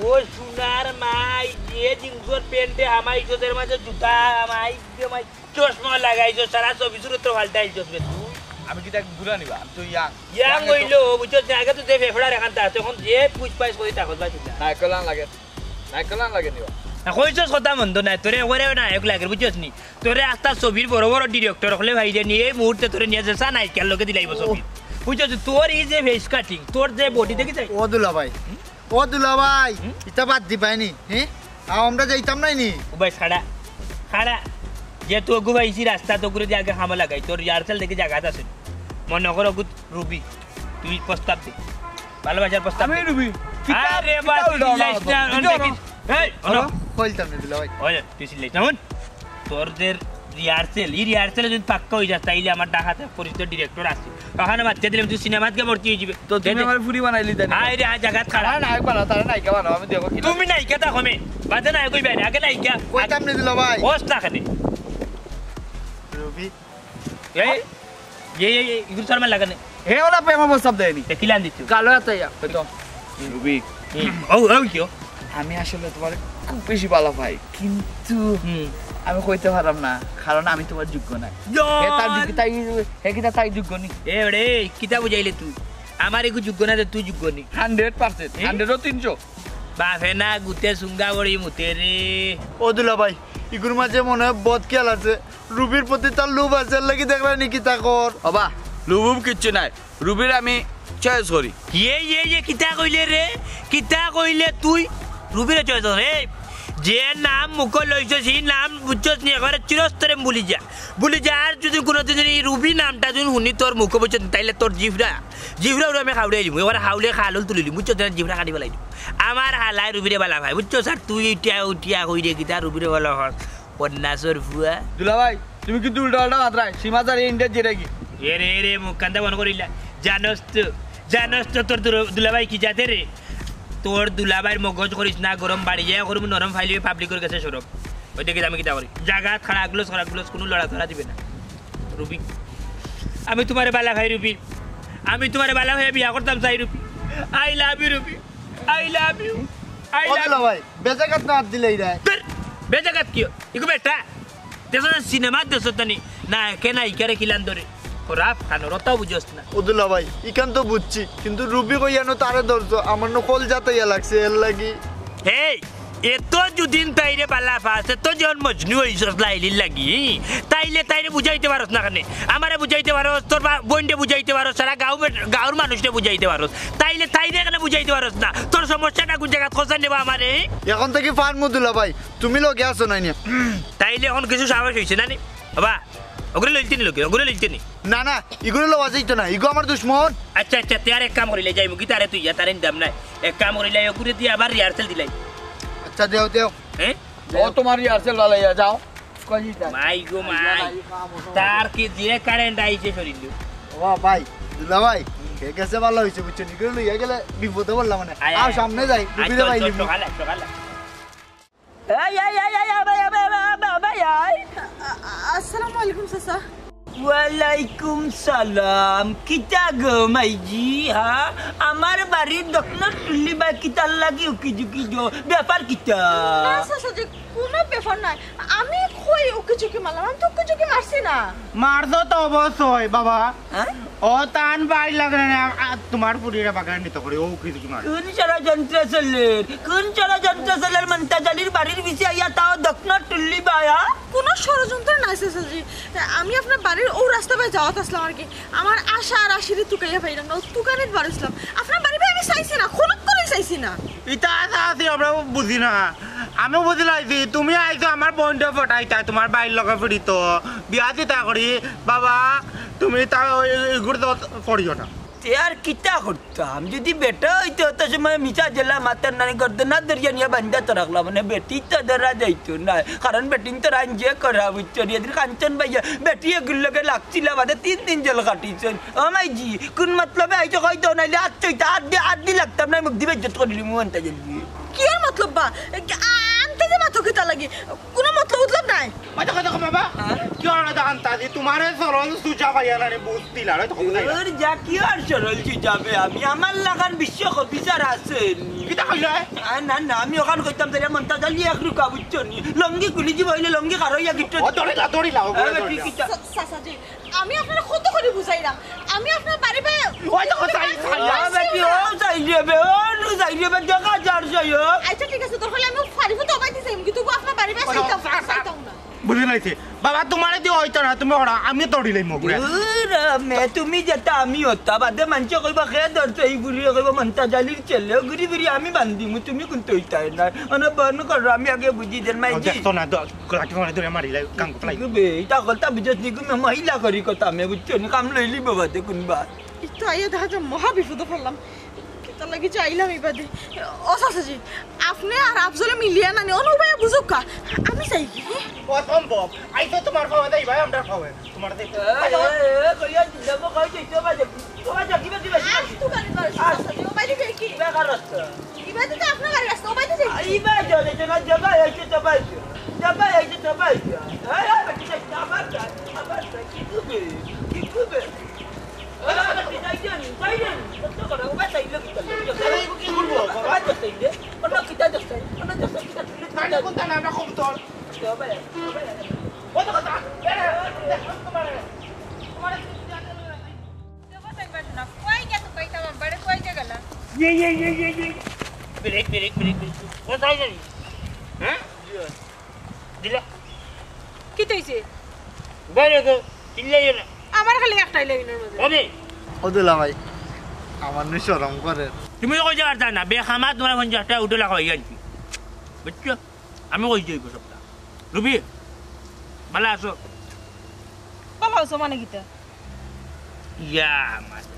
ও সোনার মাই, যে জিন্সর প্যান্টে হামাইছো, এর মাঝে জুতা হামাই, হামাই। চশমা লাগাইছো, সারা ছবি সুরত পাল্টাইছো বে তুই। আমি কিতা বুড়া নি বা? আমি তো ইয়াং। ইয়াং অইলো, বুঝছস নি? আগে তো যে ফেফড়ার এখান তা, তখন যে পুষ পাইস করি তা খোঁজ পাইছিস না। নায়ক লান লাগে। নায়ক লান লাগে নি বা? না, কইছস কথা মন্দ নায়, তোরে ওরে নায়ক লাগে, বুঝছস নি? তোরে আস্তা ছবির বড় বড় ডিরেক্টর অকলে ভাই রে নিয়া, এই মুহূর্তে তোরে নিয়া যেসা নায়িকার লগে দিলাইবো ছবি। বুঝছস নি? তোর এই যে ফেস কাটিং, তোর যে বডি দেখি যাই। ও দুলা ভাই, ও দুলাভাই, হুম? ইতা বাদ দিবায় নি, হে? আও, আমরা যাইতাম নায় নি? ও ভাই, খাড়া, খাড়া। যে তো অগু ভাই, ইসি রাস্তা তো ঘুরে দিয়ে আগে হামলা লাগাই, তোর রিহার্সাল দেখি জাগাত আছে। মনে করো, অগু রুবি, তুই প্রস্তাব দে। ভালোবাসার প্রস্তাব আমি দে। রুবি। কিতা, আরে কিতা বা, তুই উল্টা চিল্লাইস উল্টা না, উল্টা অনেক উল্টা। কিছু। এই, হলো? হলো? কইতাম না দুলাভাই। ওই, তুই চিল্লাইস না, হুন। তোর যে রিহার্সেল, ই রিহার্সেলে যদি পাক্কা অই যাস, তাইলে আমার ডাকাত এক পরিচিত ডিরেক্টর আছে। ওখানে বাচ্চা দিলে তুই সিনেমাত গিয়া ভর্তি অই যাবে। তো তুমি দে, দে। আমার ফুরি বানাইলি তাই না? আয় রে, আয় জাগাত খাড়া। তারা নায়ক বানাও, তারা নায়িকা বানাও, আমি দেখো কি তুমি লাগে। নায়িকা তা কমে, বাদে নায়ক অইবে, আগে নায়িকা। কইতাম নি দুলাভাই। বস না কেনে। রুবি। এই, এই, এই, এই, ইগুর শর্মা লাগানে। হে ওরা প্রেম প্রস্তাব দেয়নি। এ, কিলান দিত? কালো এত ইয়া, হয়তো। রুবি। হুম। ও, ও, কিয়? আমি আসলে তোমার খুব বেশি ভালো পাই, কিন্তু হুম। আমি কইতে পারলাম না, কারণ আমি তোমার যোগ্য না। ইয়ো! হে তার যোগ্য, তাই, হে কিতা তাই যোগ্য নি? এ ওরে, কিতা বুঝাইলে তুই? আমার এগু যোগ্য না, তুই যোগ্য নি। হান্ড্রেড পার্সেন্ট, এ? হান্ড্রেডও তিনশো। বাফে না গুতে সুঙ্গা বড়ি মুতে রে। ও দুলা ভাই, ইগুর মাঝে মনে হয় বদ খেয়াল আছে। রুবির প্রতি তার লোভ আছে, এর লাগি দেখরা নি কিতা কর। বাবা, লোভ কিচ্ছু নাই। রুবির আমি চয়েস করি। ইয়ে, ইয়ে, ইয়ে, কিতা কইলে রে? কিতা কইলে তুই? রুবিরে চয়েস কর। এই, যে নাম মুখো লইছস, সেই নাম বুঝছস নি, একেবারে চিরস্তরে ভুলি যা। ভুলি যা, আর যদি কোনোদিন যদি এই রুবি নামটা যদি শুনি তোর মুখো বুঝছস, তাইলে তোর জিভরা, জিভরা ওরা আমি খাউড়ে দিমু। এবারে খাউলে খালুল তুলি দিমু, বুঝছস না? জিভরা কাটি ফেলাই দিমু। আমার হালায় রুবিরে বালা ভাই, বুঝছস? আর তুই উঠিয়া উঠিয়া কই রে কিতা রুবিরে বালা হস? পন্নাসর ফুয়া। দুলাভাই, তুমি কিন্তু উল্টা পাল্টা মাতরায়। সীমা যারে ইন্ডিয়া যেটা কি? এ রে, এ রে, মুখ কান্দা বন্ধ করিলা। জানোস তো, জানোস তো তোর দুর-, দুলাভাই কি জাতে রে? তোর দুলাভাইর মগজ করিস না গরম, বাড়ি যায় গরম, নরম ফাইলে পাবলিকর গেছে সরব। ওই দেখি আমি কিতা করি। জাগাত খাড়া গ্লোস, খাড়া গ্লোস, কোনো লড়াচড়া দিবে না। রুবি, আমি তোমারে বালা ভাই রুবি, আমি তোমারে বালা ভাই বিয়া করতাম চাই Ruby. I love you Ruby, I love you। ও দুলাভাই, বেজাগাত না আত দিলে ইরা। ধুর, বেজাগাত কিও? ইগু বেটা। দেখো না, সিনেমা দেখছো তো নি? না, কে না ইকারে কিলান ধরে। খরাপ, কানোর অতাও বুঝোস না। ও দুলাভাই, ইখান তো বুঝছি, কিন্তু রুবি কইয়ানো তারে ধরছো, আমার নু কলজাত আইয়া লাগছে, এর লাগি। এই, এত যুদিন তাইরে বালা পাস, এত জন মজনু অইছস লাইলির লাগি, তাইলে তাইরে বুঝাইতে পারস না কেনে? আমারে বুঝাইতে পারস, তোর বা-, বইনরে বুঝাইতে পারস, সারা গাঁও বে-, গাঁওর মানুষরে বুঝাইতে পারস, তাইলে তাইরে কেনে বুঝাইতে পারস না? তোর সমস্যাটা কুন জাগাত খোঁজা নেবা আমারে? এখন থাকি পারমু দুলাভাই, তুমি লগে আছো না নি? তাইলে এখন কিছু সাহস অইছে না নি? বাবা, ওগুরে লইতে নি লগে, ওগুরে লইতে নি। না, না, ইগুরে লওয়া যাইতো না, ইগু আমার দুশমন। আচ্ছা, আচ্ছা, তে আর এক কাম করিলাই, যাইমু কি তারে তুই যা, তারে নিতাম না। এক কাম করিলাই, ওগুরে দিয়া আবার রিহার্সেল দিলাই। আচ্ছা, দেও, দেও। হ্যাঁ? ও তোমার রিহার্সেল লালাইয়া যাও। কই যাই? মাই গো মাই। তার কি যে কারেন্ট আইছে শরীরে। ও ভাই, দুলাভাই, ঠিক আছে, ভালা অইছে, বুঝছো নি? ইগুরে লইয়া গেলে বিপদে পড়লাম মানে। আয়, আও, আয়। সামনে যাই, আয়, রুবিরে চল, পাইলি চল, নি। সকালে, সকালে। এই, এই, এই, এই, আবাই, আবাই, আবাই, আবাই, আবাই, আয়। আ-, আ-, আসসালামু আলাইকুম, চাচা। ওয়ালাইকুম সালাম। কিতা গো মাইজি, হা? আমার বাড়ির দক্ষিণ টুল্লি বা কিতার লাগি উকি ঝুঁকি দো? ব্যাপার কিতা? না, চাচাজি, কোনো ব্যাপার নাই। আমি কই উকি ঝুঁকি মারলাম? আমি তো উকি ঝুঁকি মারছি না। মারছো তো অবশ্যই, বাবা। হ্যাঁ? ও তান ভাই লাগে না, আ, তোমার ফুরিরে বাগান নিতে করে, ও কি কি মার? কোন ষড়যন্ত্র চলের? কোন ষড়যন্ত্র চলের? মন্তাজ আলীর বাড়ির পিছে আইয়া তাও দক্ষিণ টুল্লি বায়া? কোনো ষড়যন্ত্র নাই, চাচাজি। আমি আপনার বাড়ির ও রাস্তা বায় যাওয়াত আসলাম আর কি। আমার আশা আর আশিরে তুকাইয়া পাইলাম না, ও তুকানিত বারইছলাম। আপনার বাড়ি বায় আমি চাইছি না, খনক করে চাইছি না। ইতা আশা আশি আমরা বুঝি না। আমি বুঝি লাইছি, তুমি আইছো আমার বইনরে পটাইতায়, তোমার ভাইর লগে ফিরিতো। বিয়া দিতা করি, বাবা, তুমি তা ওই, ওই ঘুরে তো পড়িও না। তে আর কিতা করতাম? যদি বেটা অইতো, অত সময় মিছা জেলা মাতার নানি গর্দনা দরিয়া নিয়া বান্ধা তো রাখলাম, মানে বেটি তো ধরা যাইতো না, কারণ বেটিন তো রান যে করা বুঝছো নি, এদিন কাঞ্চন ভাইয়া বেটি এগুর লগে লাগছিলা বাদে তিন দিন জেল কাটিছইন। ও মাইজি, কোন মতলবে আইছো কইতো, নাইলে আত চইতা আত দি, আত দি লাগতাম না, মুখ দি বেইজ্জত করিলিমু আনতে জলদি। কিওর মতলব বা? এ, আনতে যে মাতো কিতা লাগি? কোনো মতলব উতলব নাই। ওই দেখো, দেখো বাবা, হ্যাঁ? কি অর দা আনতা দি? তোমারে সরল সুজা পাইয়া না রে, বুঝ দিলা, ওই দেখো, কোথায়? ওর যা কি আর সরল সুজা বে, আমি আমার লাখান বিশ্ব কবি স্যার আছেন। কিতা কইলে? আ, না, না, আমি ওখান কইতাম, তাইলে মন্তাজ আলী এক রুকা, বুঝছো নি? লঙ্গি খুলি দিব, হইলে লঙ্গি কার হইয়া গিট্টু। ও, দড়িলা, দড়িলা, ও, এ, বেটি, দড়িলা। কিতা? চা-, চাচাজি, আমি আপনারে কত করি বুঝাইলাম, আমি আপনার বাড়ি বায় ওই দেখো, চাই, চাই, ও, বেটি, ও, চাই রে বে, ও, নু চাই রে বে, দেখা যার চাই, ও। আচ্ছা, ঠিক আছে, দরকার হলে আমি ফারিফুত ওবায়দি যাইমু, কিন্তু আপনার বাড়ি বায় ওই দেখো, চাইতাম, চাই, চাই। চাইতাম না। বুঝি লাইছি। বাবা, তোমারে দি অইতো না, তুমি ওরা, আমি দড়িলাইমু ঘুরে। দূর, মে, তুমি যেতা আমি অতা, বাদে মানষে কইবা, "কে ধরছে এই বুড়িরে?" কইবা, "মন্তাজ আলীর ছেলে।" ঘুরি ঘুরি আমি বান্ধিমু, তুমি কিন্তু অইতায় না। মানে বন্ধ করো, আমি আগে বুঝি দেন, মাই ও, জি। দেখতো না, দ-, লাঠি মারে ধরে মারি লাই, কান কোথায়? কিগু বে, ইতা কথা বুঝছ নি, কোনো মহিলা করি কথা, আমি বুঝছো নি, কাম লইলি বাবা, দেখুন বা। ইতা আইয়া দেখা যায় মহা বিপদে পড়লাম। কিতা লাগি যে আইলাম ইবাদে? ও চাচাজি, আপনে আর আফজলে মিলিয়া নানি, অনু ভাইয়া বুঝুক কা? আমি যাই কি? অসম্ভব। আইসো তোমার পাওয়া দেই ভাই, আমরা পাওয়া। তোমার দেই। এ, এ, এ, কইয়া দিলে, কই দিতে পারে? তোমার যা, কিবা, কিবা, কিবা। আজ তো গাড়ি পারে, চাচাজি, ও বাইরে গিয়ে কি? বেকার রাস্তা। ইবাদে তো আপনার গাড়ি আসতো, ও বাইরে যাই। আ, ইবা জলে, জলে, জবা, এই যে জবা, জবা, এই যে জবা, এই যে। এই, এই, বেটি, যাই, আবার যাই, আবার যাই। কি করবে? কি করবে? Break, break, break, break. কোথায় যাবি? হ্যাঁ? দিলা। কিতা অইছে? বাইরে তো চিল্লাইও না। আমার খালি একটাই লাইনের মধ্যে। ওরে। ও দুলাভাই, আমার নু শরম করে। তুমি তো কইতে পারতা না, বেখামা তোমার পঞ্চাশটা উঠে লাগা হয়ে গেছে। বুঝছো? আমি কইতে হইব সবটা। রুবি, ভালা আছো? ভালা আছো মানে কিতা? ইয়া, মাত-,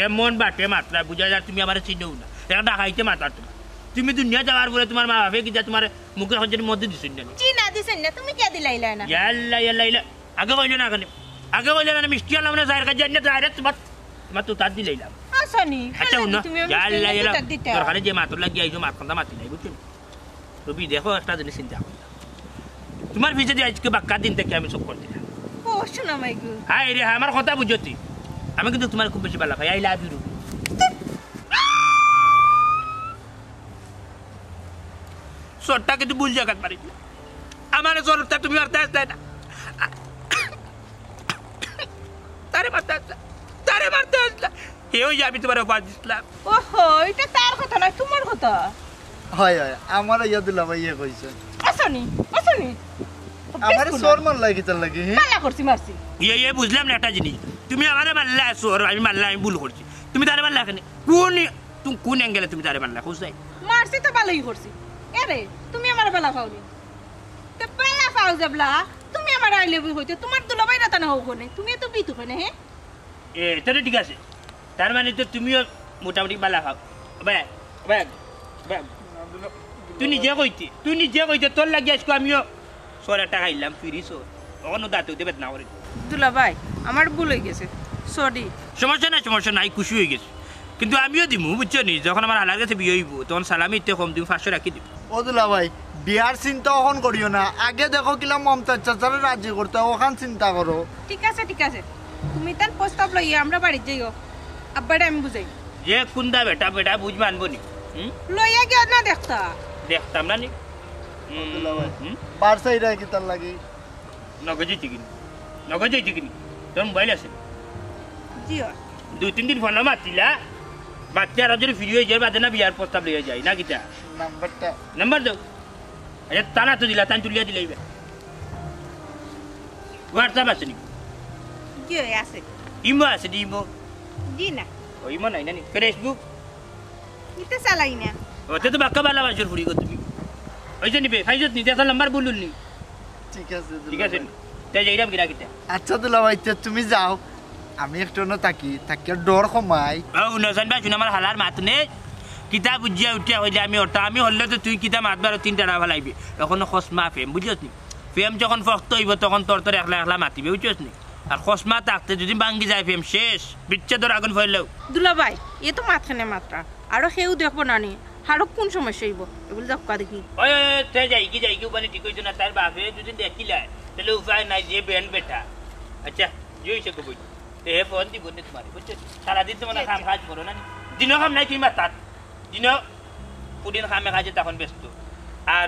এমন বাটে মাতলা, বুঝা যায় তুমি আমারে চিনো না। এটা ডাকাইতে মাতার তোমার। তুমি দুনিয়া যাওয়ার পরে তোমার মা বাপে কিতা তোমার মুখে হজের মধ্যে দিছইন না? জি না, দিছইন না, তুমি কে দিলাইলা না? ইয়াল্লা, ইয়াল্লা, ইয়াল্লা। আগে কইলে না কেন? আগে কইলে না, মিষ্টি আনলাম না, যার কাছে আনিয়া direct তোমার, তোমার তো তার দিলাইলাম। আচ্ছা নি, আচ্ছা, ভালো হুনো। তুমি আমি ইয়াল্লা, মিষ্টি ইয়াল্লা। আনতে তার দিতা। দরকারে যে মাতর লাগি আইছো, মাত কথা মাতি নাই, বুঝছো? রুবি, দেখো, একটা জিনিস চিন্তা করো। তোমার পিছে দিয়ে আজকে বাক্কা দিন থেকে আমি সব করে দিলাম। ও, শোনা মাই গো। হায় রে, আমার কথা বুঝো তুই। আমি কিন্তু তোমার খুব বেশি ভালা পাই। I love you, Ruby. চোরটা কিন্তু ভুল জাগাত মারিছলায়। আমারে চোরটা তুমি মারতে আসলায় না, তারে মারতে আসলায়, তারে মারতে আসলায়। হে অইয়া আমি তুমারে অফার দিছলাম। ওহো, ইটা তার কথা নায়, তুমার কথা। হয়, হয়, আমারে ইয়া দুলাভাইয়ে কইছে। আছনি, আছনি। আমারে চোর মারলায় কিতার লাগি, হে? বালা করছি, মারছি। ইয়ে, ইয়ে, বুঝলাম না একটা জিনিস। তুমি আমারে মারলায় চোর, আমি মারলাম, আমি ভুল করছি। তুমি তারে মারলায় কেনে? কোন, তুমি কোন angle-এ তুমি তারে মারলায়, কও চাই? মারছি তো বালাই করছি। এরে, তুমি আমারে বালা পাওনি। তে বালা পাও যেবলা, তুমি আমারে I love you কইতে, তুমার দুলাভাইরে তা না কও কেনে? তুমি তো বিতু কেনে, হে? এ, তাইলে ঠিক আছে। তার মানে তো তুমিও মোটামুটি বালা পাও। ভাই, ভাই, ভাই। তুই নিজে কইতে, তুই নিজে কইতে, তোর লাগি আইজকু আমিও চোর একটা খাইলাম, free চোর। অখনো দাঁতে উঠে বেদনা করে। দুলাভাই, আমার ভুল অইগেছে, sorry। সমস্যা নাই, সমস্যা নাই, খুশি অইগেছি। কিন্তু আমিও দিমু, বুঝছো নি? যখন আমার হালার গেছে বিয়া অইবো, তখন সালামি ইতে কম দিমু, পাঁচশো রাখি দিমু। ও দুলাভাই, বিয়ার চিন্তা অখন করিও না, আগে দেখো কিলা মমতাজ চাচারে রাজি করতে, অখান চিন্তা করো। ঠিক আছে, ঠিক আছে, তুমি তান প্রস্তাব লইয়া আমরা বাড়িত যাইও, আব্বারে আমি বুঝাই। যে কুন্দা বেটা, বেটা বুঝ মানবো নি? হুম? লইয়া গিয়া না দেখতা। দেখতাম না নি? হুম, দুলাভাই, হুম? বারসাইরা কিতার লাগি? নগদ যাইতে কিনি? নগদ যাইতে কিনি? তোর মোবাইল আছে? জি অয়। দুই তিন দিন ফোন মাতিলা, মাততে আর যদি free অই যায়, বাদে না বিয়ার প্রস্তাব লইয়া যাই, না কিতা? নাম্বারটা। নাম্বার দেও। আচ্ছা, তারা তো দিলা, তাই তুলিয়া দিলাইবা। WhatsApp আছে নি? জি অয়, আছে। ইমো আছে নি, ইমো? জি না। ও, ইমো নাই না নি? Facebook? ইতা চালাই না। ও, তে তো বাক্কা বালা মানুষর ফুড়ি গো তুমি। অইছে নি বে, ফাইজত নি, দেখার নাম্বার বলুন নি। ঠিক আছে, ঠিক আছে। দুলাভাই। তে যাইরাম কিনা কিতা? আচ্ছা দুলাভাই, তে তুমি যাও, আমি একটু অনো থাকি, থাকিয়া ডর কমাই। ও, হুনো, জানবা, হুনো, আমার হালার মাত নেই। কিতা বুঝিয়া উঠিয়া কইলে আমি অটা, আমি হলে তো তুই কিতা মাত বারো তিন টাড়া ফালাইবে। অখনো খসমা প্রেম, বুঝছস নি? প্রেম যখন ফক্ত অইবো, তখন তোর তোর একলা একলা মাতিবে, বুঝছস নি? আর খসমা থাকতে যদি ভাঙ্গি যায় প্রেম, শেষ, বিচ্ছেদর আগুন ফইলেও। দুলাভাই, এ তো মাতখানে মাতরা, আরো কেউ দেখবো না নি, আরো কোন সমস্যা অইবো? এগুলো যাউক্কা দেখি। ওই, ওই, ওই, তে যাইগি, যাইগি, উবানি ঠিক অইছে না, তার বাপে যদি দেখিলায়, তাইলে উপায় নাই, যে বেন বেটা। আচ্ছা, যে অইছে গো বই। তে হে ফোন দিবো নে তুমারে, বুঝছো? সারাদিন তুমার কাম কাজ করো না নি? দিনও কাম নাই তুমার তাত। দিনও ফুড়িন কামে কাজে তখন ব্যস্ত। আর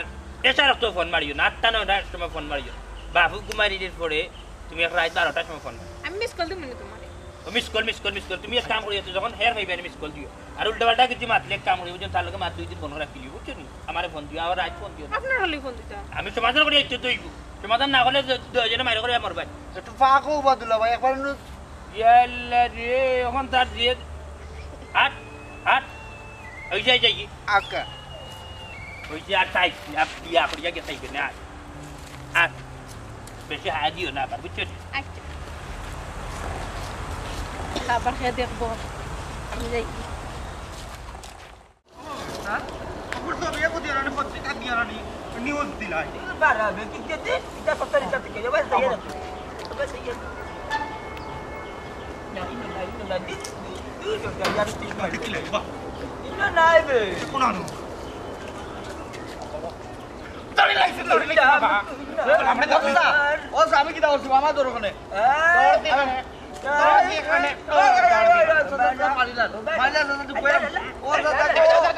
এছাড়া তো ফোন মারিও না, আটটা নয়টার সময় ফোন মারিও। বাপু ঘুমাই দিলে পরে তুমি এক রাইত বারোটার সময় ফোন মারো। আমি miss call দিমু নে তুমারে। ও miss call, miss call, miss call। তুমি এক কাম করিও, যখন হের পাইবে, miss call দিও। আর উল্টা পাল্টা কিছু মাতলে এক কাম করিও, বুঝছো? তার লগে মাত দুই দিন বন্ধ রাখিলিও, বুঝছো নি? আমারে ফোন দিও, আবার রাইত ফোন দিও না। আপনার হলে ফোন দিতা। আমি সমাধান করি আইতে তো অইবো। সমাধান না করলে দ-, দুইজনে মাইর করে মরবায়। একটু ফাঁক হও বা দুলাভাই, একবার নু- ইয়াল্লা রে, অখন তার যে আট, আট, ওই যাই যাই। আকা। ওই যে আর তাই, আর বিয়া করিয়া গেছে না। আর বেশি হায়া দিও না আবার, বুঝছো নি? আচ্ছা। আবার খেয়ে দেখবো। আমি যাই। হ্যাঁ? খবর তো বিয়ে করতে জানি, পত্রিকা দিয়ে জানি, নিউজ দিলাই। বাড়াবে, কি দিয়ে দে? এটা সত্তর হিসাব থেকে, এবার যাই না। এবার যাই না। না, ইনো না, ইনো না, দি, দি, দি, দি, দি, আর তুই না। কি লাগবে? ইনো নাই বে। কোন আনো? তাড়ি লাগছে, তাড়ি লাগছে, বাবা। আমরা তো না। ও, আমি কিতা করছি? আমার দোর ওখানে। হ্যাঁ। দৌড় দিয়ে এখানে। দৌড় দিয়ে এখানে। ওই, ওই, ওই, ওই, ওই, ওই, ওই, মারিলা। মারিলা, দাদা, তুই কই আম? ও, দাদা,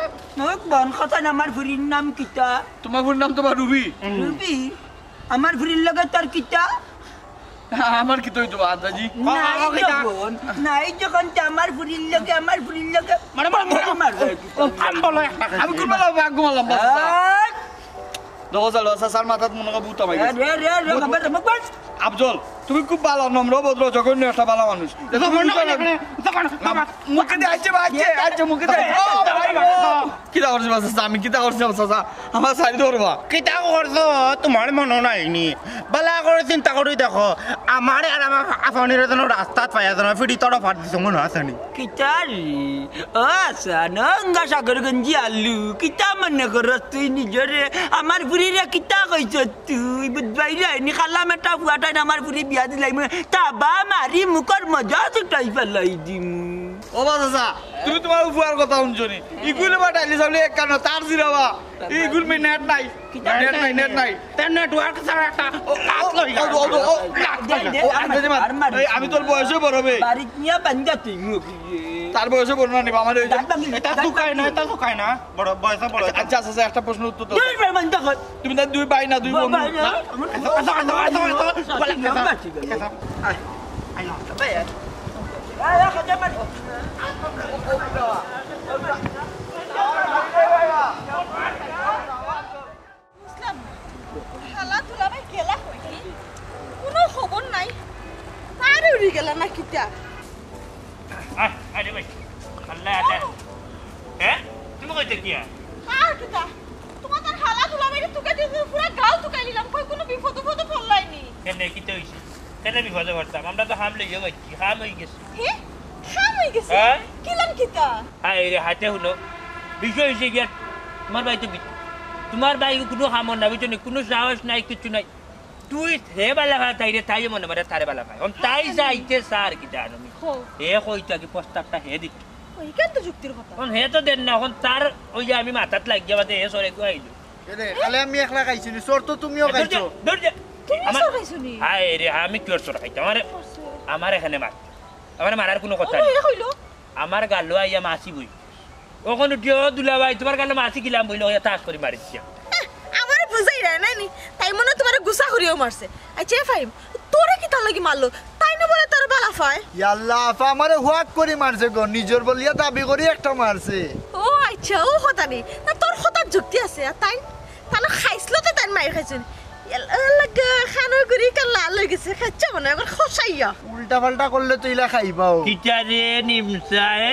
ও। মুখ বন্ধ কথা না, আমার ফুরির নাম কিতা? তোমার ফুরির নাম তোমার রুবি। রুবি? আমার ফুরির লগে তোর কিতা? আমার কিতা অইতো, আদাজি? নাই যখন, নাই যখন তো আমার ফুরির লগে, আমার ফুরির লগে মানে, মানে, মানে, মার, মার, ও, ও, আম বলো একটা। আমি ঘুমালাম, আমি ঘুমালাম, বাস। আর দেখো, চালো, চাচার মাথাত মনে হয় ভূত আমায় রে, গেছে। রে, রে, রে, ভূত, খবর, ভূত। মুখ বন্ধ। আফজল, তুমি খুব ভালো, নম্র, ভদ্র, জঘন্য একটা ভালো মানুষ। এত তখন ভূত না, আমায় না, না, তখন না, বাবা। মুখে দিয়ে আইছে, বা, আইছে, আইছে, মুখে দিয়ে আইছে। ও, ভাই, ও। কিতা করছে, বাস, চাচা? আমি কিতা করছি, বাস, চাচা? আমার সাইড ধরবা। কিতা করছো? তোমার মনে নাই নি? বালা করে চিন্তা করি দেখো, আমারে আর আমার আফানিরে যেন রাস্তাত পাইয়া যেন ফিরি তড়া ফাট দিছো মনে আছে নি? কিতা রে? ও আচ্ছা, নঙ্গা সাগরগঞ্জি আলু, কিতা মনে করস তুই নিজরে? আমার ফুরিরে কিতা কইছস তুই? বুঝবাই রে, নি খালাম একটা ফুয়াটাই না আমার ফুরি বিয়া দিলাই মনে, তাবা মারি মুখর মজা ছুটাই ফেলাই দিমু। ও বা চাচা, তুমি তোমার ফুয়ার কথা হুনছো নি? ইগুলে বা ডাইলি চাউলে এক কানো তার জিরাবা। ইগুল মে নেট নাই। কিতা নেট নাই, নেট নাই। তার নেটওয়ার্ক ছাড়া একটা ও, লাত ও, লইলা। ও, ও, ও, লাত দে, লইলা। দে, ও, আর আন্দা মার, যে মার। আর মার। এই, আমি তোর বয়সে বড় বে। বাড়িত নিয়া বান্দা তুই মুখ দিয়ে। তার বয়সে বড় না নিবা, আমার ওই যে দাঁত ভাঙি, এটা দাঁত লুকায় না, ভাঙি। এটা লুকায় না। বড়, বয়সে বড়। আচ্ছা, আচ্ছা, আচ্ছা, আচ্ছা, একটা প্রশ্ন উত্তর দাও। দুই ভাই বোন দেখো। তুমি তার দুই ভাই না, দুই বোন? ভাই না। আচ্ছা, আচ্ছা, আচ্ছা, আচ্ছা, আচ্ছা। বাঁচি গেল। আয়, আয়, আয়, ভাই, আয়। আয়, আয়, আয়, আয়। বুঝলাম না। হালা দুলাভাই গেলা কই? কোনো খবর নাই। তারে উড়ি গেলা না কিতা? আয়, আয় রে ভাই। আল্লাহ, আল্লাহ। হ্যাঁ? তুমি কইতে কি আর? আর কিতা? তোমার তার হালা দুলাভাইরে তুকাই দিতে পুরা গাঁও তুকাই নিলাম। কই কোনো বিপদ উপদ পড়লাইনি? কেনে, কিতা হইছে? কেনে বিপদে পড়তাম? আমরা তো হাম লইয়া বাইছি, হাম হই গেছে। হে? হাম হই গেছে? হ্যাঁ? কিলান কিতা? আয় রে, হাতে হুনো। বিষয় হইছে গিয়া, তোমার ভাই তো বি-, তোমার ভাই কোনো কামর না, বুঝছো নি? কোনো সাহস নাই, কিচ্ছু নাই। তুই হে বালা পায় তাইরে, তাইও মনে মনে তারে বালা পায়। এখন তাই হায় রে। যাইতে চার কিতা জানো নি? হো। হে কইতো আগে প্রস্তাবটা হে দিত। ও, ইখান তো যুক্তির কথা। এখন হে তো দেন না, এখন তার ওই যে আমি মাথাত লাগিয়া বাদে হে সরে গো আইলো। এ রে, খালি আমি একলা খাইছি নি, চোর তো তুমিও এ, ধর যা, খাইছো। ধর যা। তুমি আমার চোর খাইছো নি? হায় রে, আমি কিওর চোর খাইতাম? আমারে, করছো। আমার এখানে মার। আমারে মারার কোনো কথা ও, নাই। এ কইলো? আমার গালো আইয়া মাছি বই। ওখান উঠিও দুলাভাই, তোমার গালো মাছি গিলাম বইলো, ওই তাস করে মারি দিছে। হ্যাঁ, আমারে বুঝাই রে নাই নি। তাই মনে হয় তোমারে গুসা করিও মারছে। আচ্ছা, এ ফাহিম, তোরে কিতার লাগি মারলো? তাই না বলে তোর বালা পায়? ইয়াল্লা, আফা আমারে হুয়াক করি মারছে গো, নিজর বলিয়া দাবি করি একটা মারছে। ও আচ্ছা, ও কথা নেই। না, তোর কথার যুক্তি আছে। আর তাই, তাহলে খাইছিল তো তাই মাইর খাইছে। ইয়াল্লা, আল্লাহ গো, খানো গুড়ি কাল লাল হয়ে গেছে। খাচ্ছে মনে হয়, এখন খসাইয়া। উল্টা পাল্টা করলে তো ইলা খাইবাও। কিতা রে নিমসায়?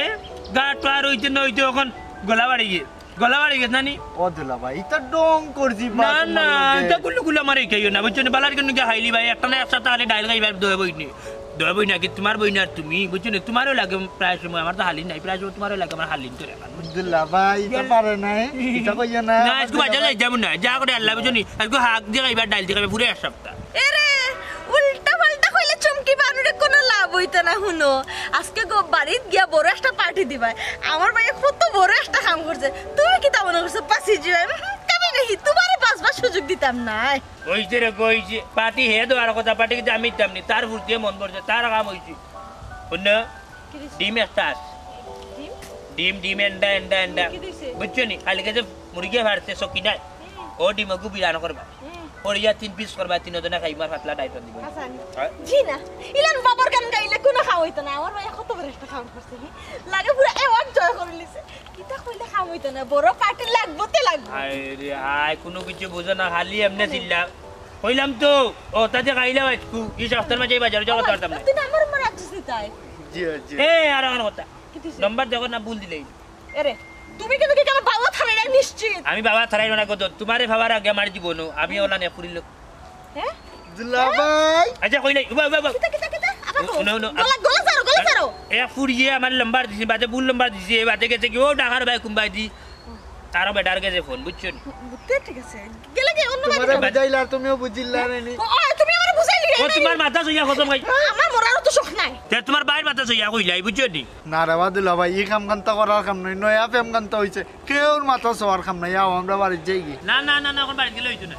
গাট পার হইতে না হইতে এখন গলা বাড়ি গিয়ে, গলা বাড়ি গেছে না নি? ও দুলাভাই, ইতা ডং করছি বা না, তোমার না, লগে। ইতা গুল্লু গুল্লু আমার এই খাইও না, বুঝছো না? বালার কিন্তু গিয়া হাইলি ভাই, একটা না এক সপ্তাহ খালি ডাইল খাইবার দই বই নি। দই বই নাকি তোমার বই না আর তুমি, বুঝছো না? তোমারও লাগে প্রায় সময়, আমার তো হালিম নাই, প্রায় সময় তোমারও লাগে, আমার হালিম তো রে। দুলাভাই, ইতা পারে নাই, ইতা কইও না। না, আজকে বাজার যাই যাবো না, যা করে আল্লাহ, বুঝছো নি? আজকে হাক দিয়ে খাইবার, ডাইল দিয়ে খাইবার, পুরো এক সপ্তাহ। এরে, উল্টা পাল্টা কইলে চুমকি বানুরে কোনো লাভ হইতো না, হুনো। আজকে গো বাড়িত গিয়া বড় একটা পার্টি দিবায়। আমার ভাইয়ে কত বড় একটা কাম করছে। তুমি কিতা মনে করছো বাঁচি যাইবায়? উহুম, আমি নাকি তোমারে বাঁচবার সুযোগ দিতাম না। ওই যে রে, ওই যে পার্টি হে দেওয়ার কথা, পার্টি কিন্তু আমি দিতাম নি। তার ফুর্তিয়ে মন ভরছে, তার কাম হইছে। হুনো, কি দিছে? ডিম একটা আছে। ডিম? ডিম, ডিম, এন্ডা, এন্ডা, এন্ডা। কি দিছে? বুঝছো নি? কালকে যে মুরগি ফাড়ছে, সকি নাই। হুম। ও ডিম ওগু বিরান করবা। হুম। করিয়া তিন পিস করবা, তিন জনে খাইমু আর পাতলা ডাইল দিব। হাসান। হ্যাঁ? জি না, ইলান বাবার গান গাইলে কোনো খাওয়া হইতো না। আমার ভাইয়ে কত বড় একটা কাম করছে, হি? লাগে পুরা অ্যাওয়ার্ড জয় করে নিছে। কিতা কইলে খাওয়া হইতো না, বড় পার্টি লাগবো তে লাগবো। হায় রে হায়, কোনো কিছু বুঝো না, খালি এমনে চিল্লা। কইলাম তো, ও তাতে খাইলাম আজকু, এই সপ্তাহের মাঝে এই বাজারে যাওয়া পারতাম না। তুই নাম্বার মারা আছিস নি তাই? জি, জি। এ, আর আমার কথা। কি দিছে? নম্বর দেখো না, ভুল দিলেই। এরে, তুমি কিন্তু কি আমার বাবা থানায় নাই নিশ্চিত? আমি বাবা থানায় না কত, তোমারে বাবার আগে আমার জীবন, আমি ওলা নে পুরি লোক। হ্যাঁ? দুলাভাই। আচ্ছা, কই নাই? উবা, উবা, উবা। কিতা, কিতা, কিতা? আবার উ-, কও। উনো, উনো। গলা, গলা ছাড়ো, গলা ছাড়ো। এ পুরিয়ে আমার নম্বর দিছে, বাদে ভুল নম্বর দিছে, এ বাদে গেছে কি, ও ঢাকার ভাই কুম্বাই দি। তারও বেটার গেছে ফোন, বুঝছো নি? বুঝতে ঠিক আছে। গেলে কি অন্য তোমারে বাড়ি যাও? বুঝাইলা, তুমিও বুঝিলা না নি? ও, ও, তুমি আমারে বুঝাইলি, ও, এই তোমার মাথা ছইয়া কসম খাই। আমার মরারও তো শখ নাই। তে তোমার ভাইর মাথা ছইয়া কইলাই, বুঝছো নি? না রে বা দুলাভাই, ই কাম কান্তা করার কাম নাই, নয়া প্রেম কান্তা হইছে, কেউর মাথা ছোয়ার কাম নাই, আও আমরা বাড়িত যাই গি। না, না, না, না, এখন বাড়িত গেলে হইতো না।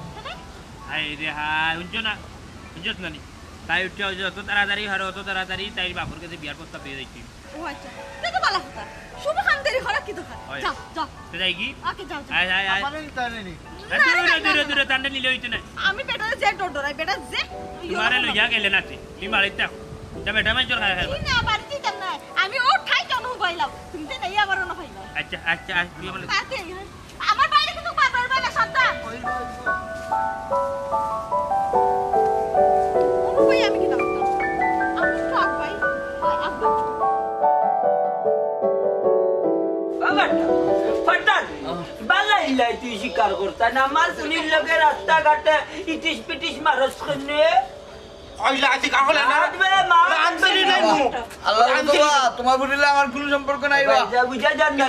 আয় রে হায়, হুনছো না? হুনছস না নি? তাই উঠে হইছে, অত তাড়াতাড়ি হারো, অত তাড়াতাড়ি তাই বাপর কাছে বিয়ার প্রস্তাব দিয়ে যাইছি। ও আচ্ছা, তে তো ভালা কথা। শুভ কাম দেরি করা কি দরকার? হয়। যাও, যাও। তে যাই কি? ওকে, যাও, যাও। আয়, আয়, আয়। আমারে নিতে আনে নি? এ, না, দূরে, না, না, দূরে, না, দূরে, না। তান্ডে নিলে হইতো না। আমি বেটারে যে ডর ডরাই, বেটা যে তোমারে লইয়া গেলে না তুই। তুই বাড়িত থাক। তা বেটা মাইজর খায় খায়। না, বাড়িত যাইতাম না। আমি ও ঠাই কেন পাইলাম? তুমি তো নেই আবার অন্য পাইলাম। আচ্ছা, আচ্ছা, আচ্ছা, তুই আমার তাতে আমার বাইরে কিন্তু বারবার বাইরে সাবধান। অনু ভাই, আমি কি দাম? আমি তো আব্বাই, আব্বাই। বাবা, ফাটান, বালা ইলাই তুই শিকার করতা না, আমার ফুলির লগে রাস্তাঘাটে ইটিস পিটিস মারস কেনে? ওই লাইছি কাহলে না। মারবে, মারবে। রামধুলি নাই মু। আল্লাহ রামধুলি বাবা, নাই। তোমার ফুলির লগে আমার কোনো সম্পর্ক নাই বা। যা বুঝা যান না।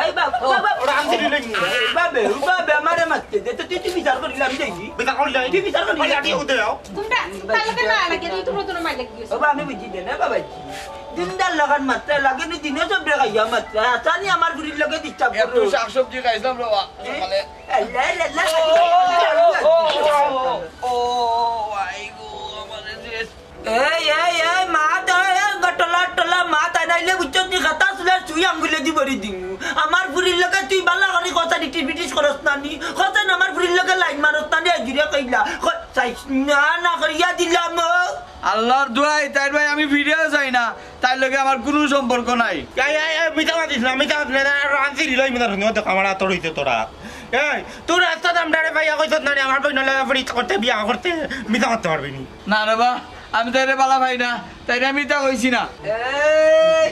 এই বাবা, বাবা। রামধুলি নাই মু। এই বাবে, ও বাবে, আমারে মারতে দে, তো তুই, তুই বিচার করিলাম দেখি। বিচার করিলাম। তুই বিচার করিলাম। ওই লাঠি উঠে যাও। তোমরা তার লগে না লাগে, এই তোমরা তোমরা মাইলে গিয়েছো। বাবা, আমি বুঝি দে না, বাবা। দিনদার লাগান মারতে লাগে, নি দিনে সব বেগাইয়া মারতে। আসানি আমার ফুলির লগে disturb একটু করো। শাকসবজি খাইছিলাম রে বাবা, সকালে। আল্লাহ, আল্লাহ, আল্লাহ। ও, ও, ও, ও, আই গো, আমারে শেষ। এই, এই, এই, মা, তো, এই, গটলা, টলা, মা, তাই নাইলে বুঝছো নি, খাতা সুলে তুই আঙ্গুলে দি বড়ি দিমু। আমার ফুরির লগে তুই বালা করি কথা রিটিস বিটিস করস না নি? কথা না, আমার ফুরির লগে লাইন মারস না নি? এই জুড়ে কইলা। ক-, চাইস না, না করিয়া দিলাম। আল্লাহর দোয়াই, তাইর ভাই আমি ফিরিয়া যাই না, তাইর লগে আমার কুনু সম্পর্ক নাই। এই, এই, এই, মিছা মাতিস না, মিছা মাতিস না, আর আনছি রিলাই মিছা শুনি, দেখ আমার আতর হইছে তোরা। এই, তুই রাস্তাত আমরারে পাইয়া কইছত না রে, আমার বইনর লগে ফিরিত করতে, বিয়া করতে, মিছা করতে পারবি নি। না রে বা, আমি তাইরে বালা পাই না, তাইরে আমি ইতা কইছি না। এই,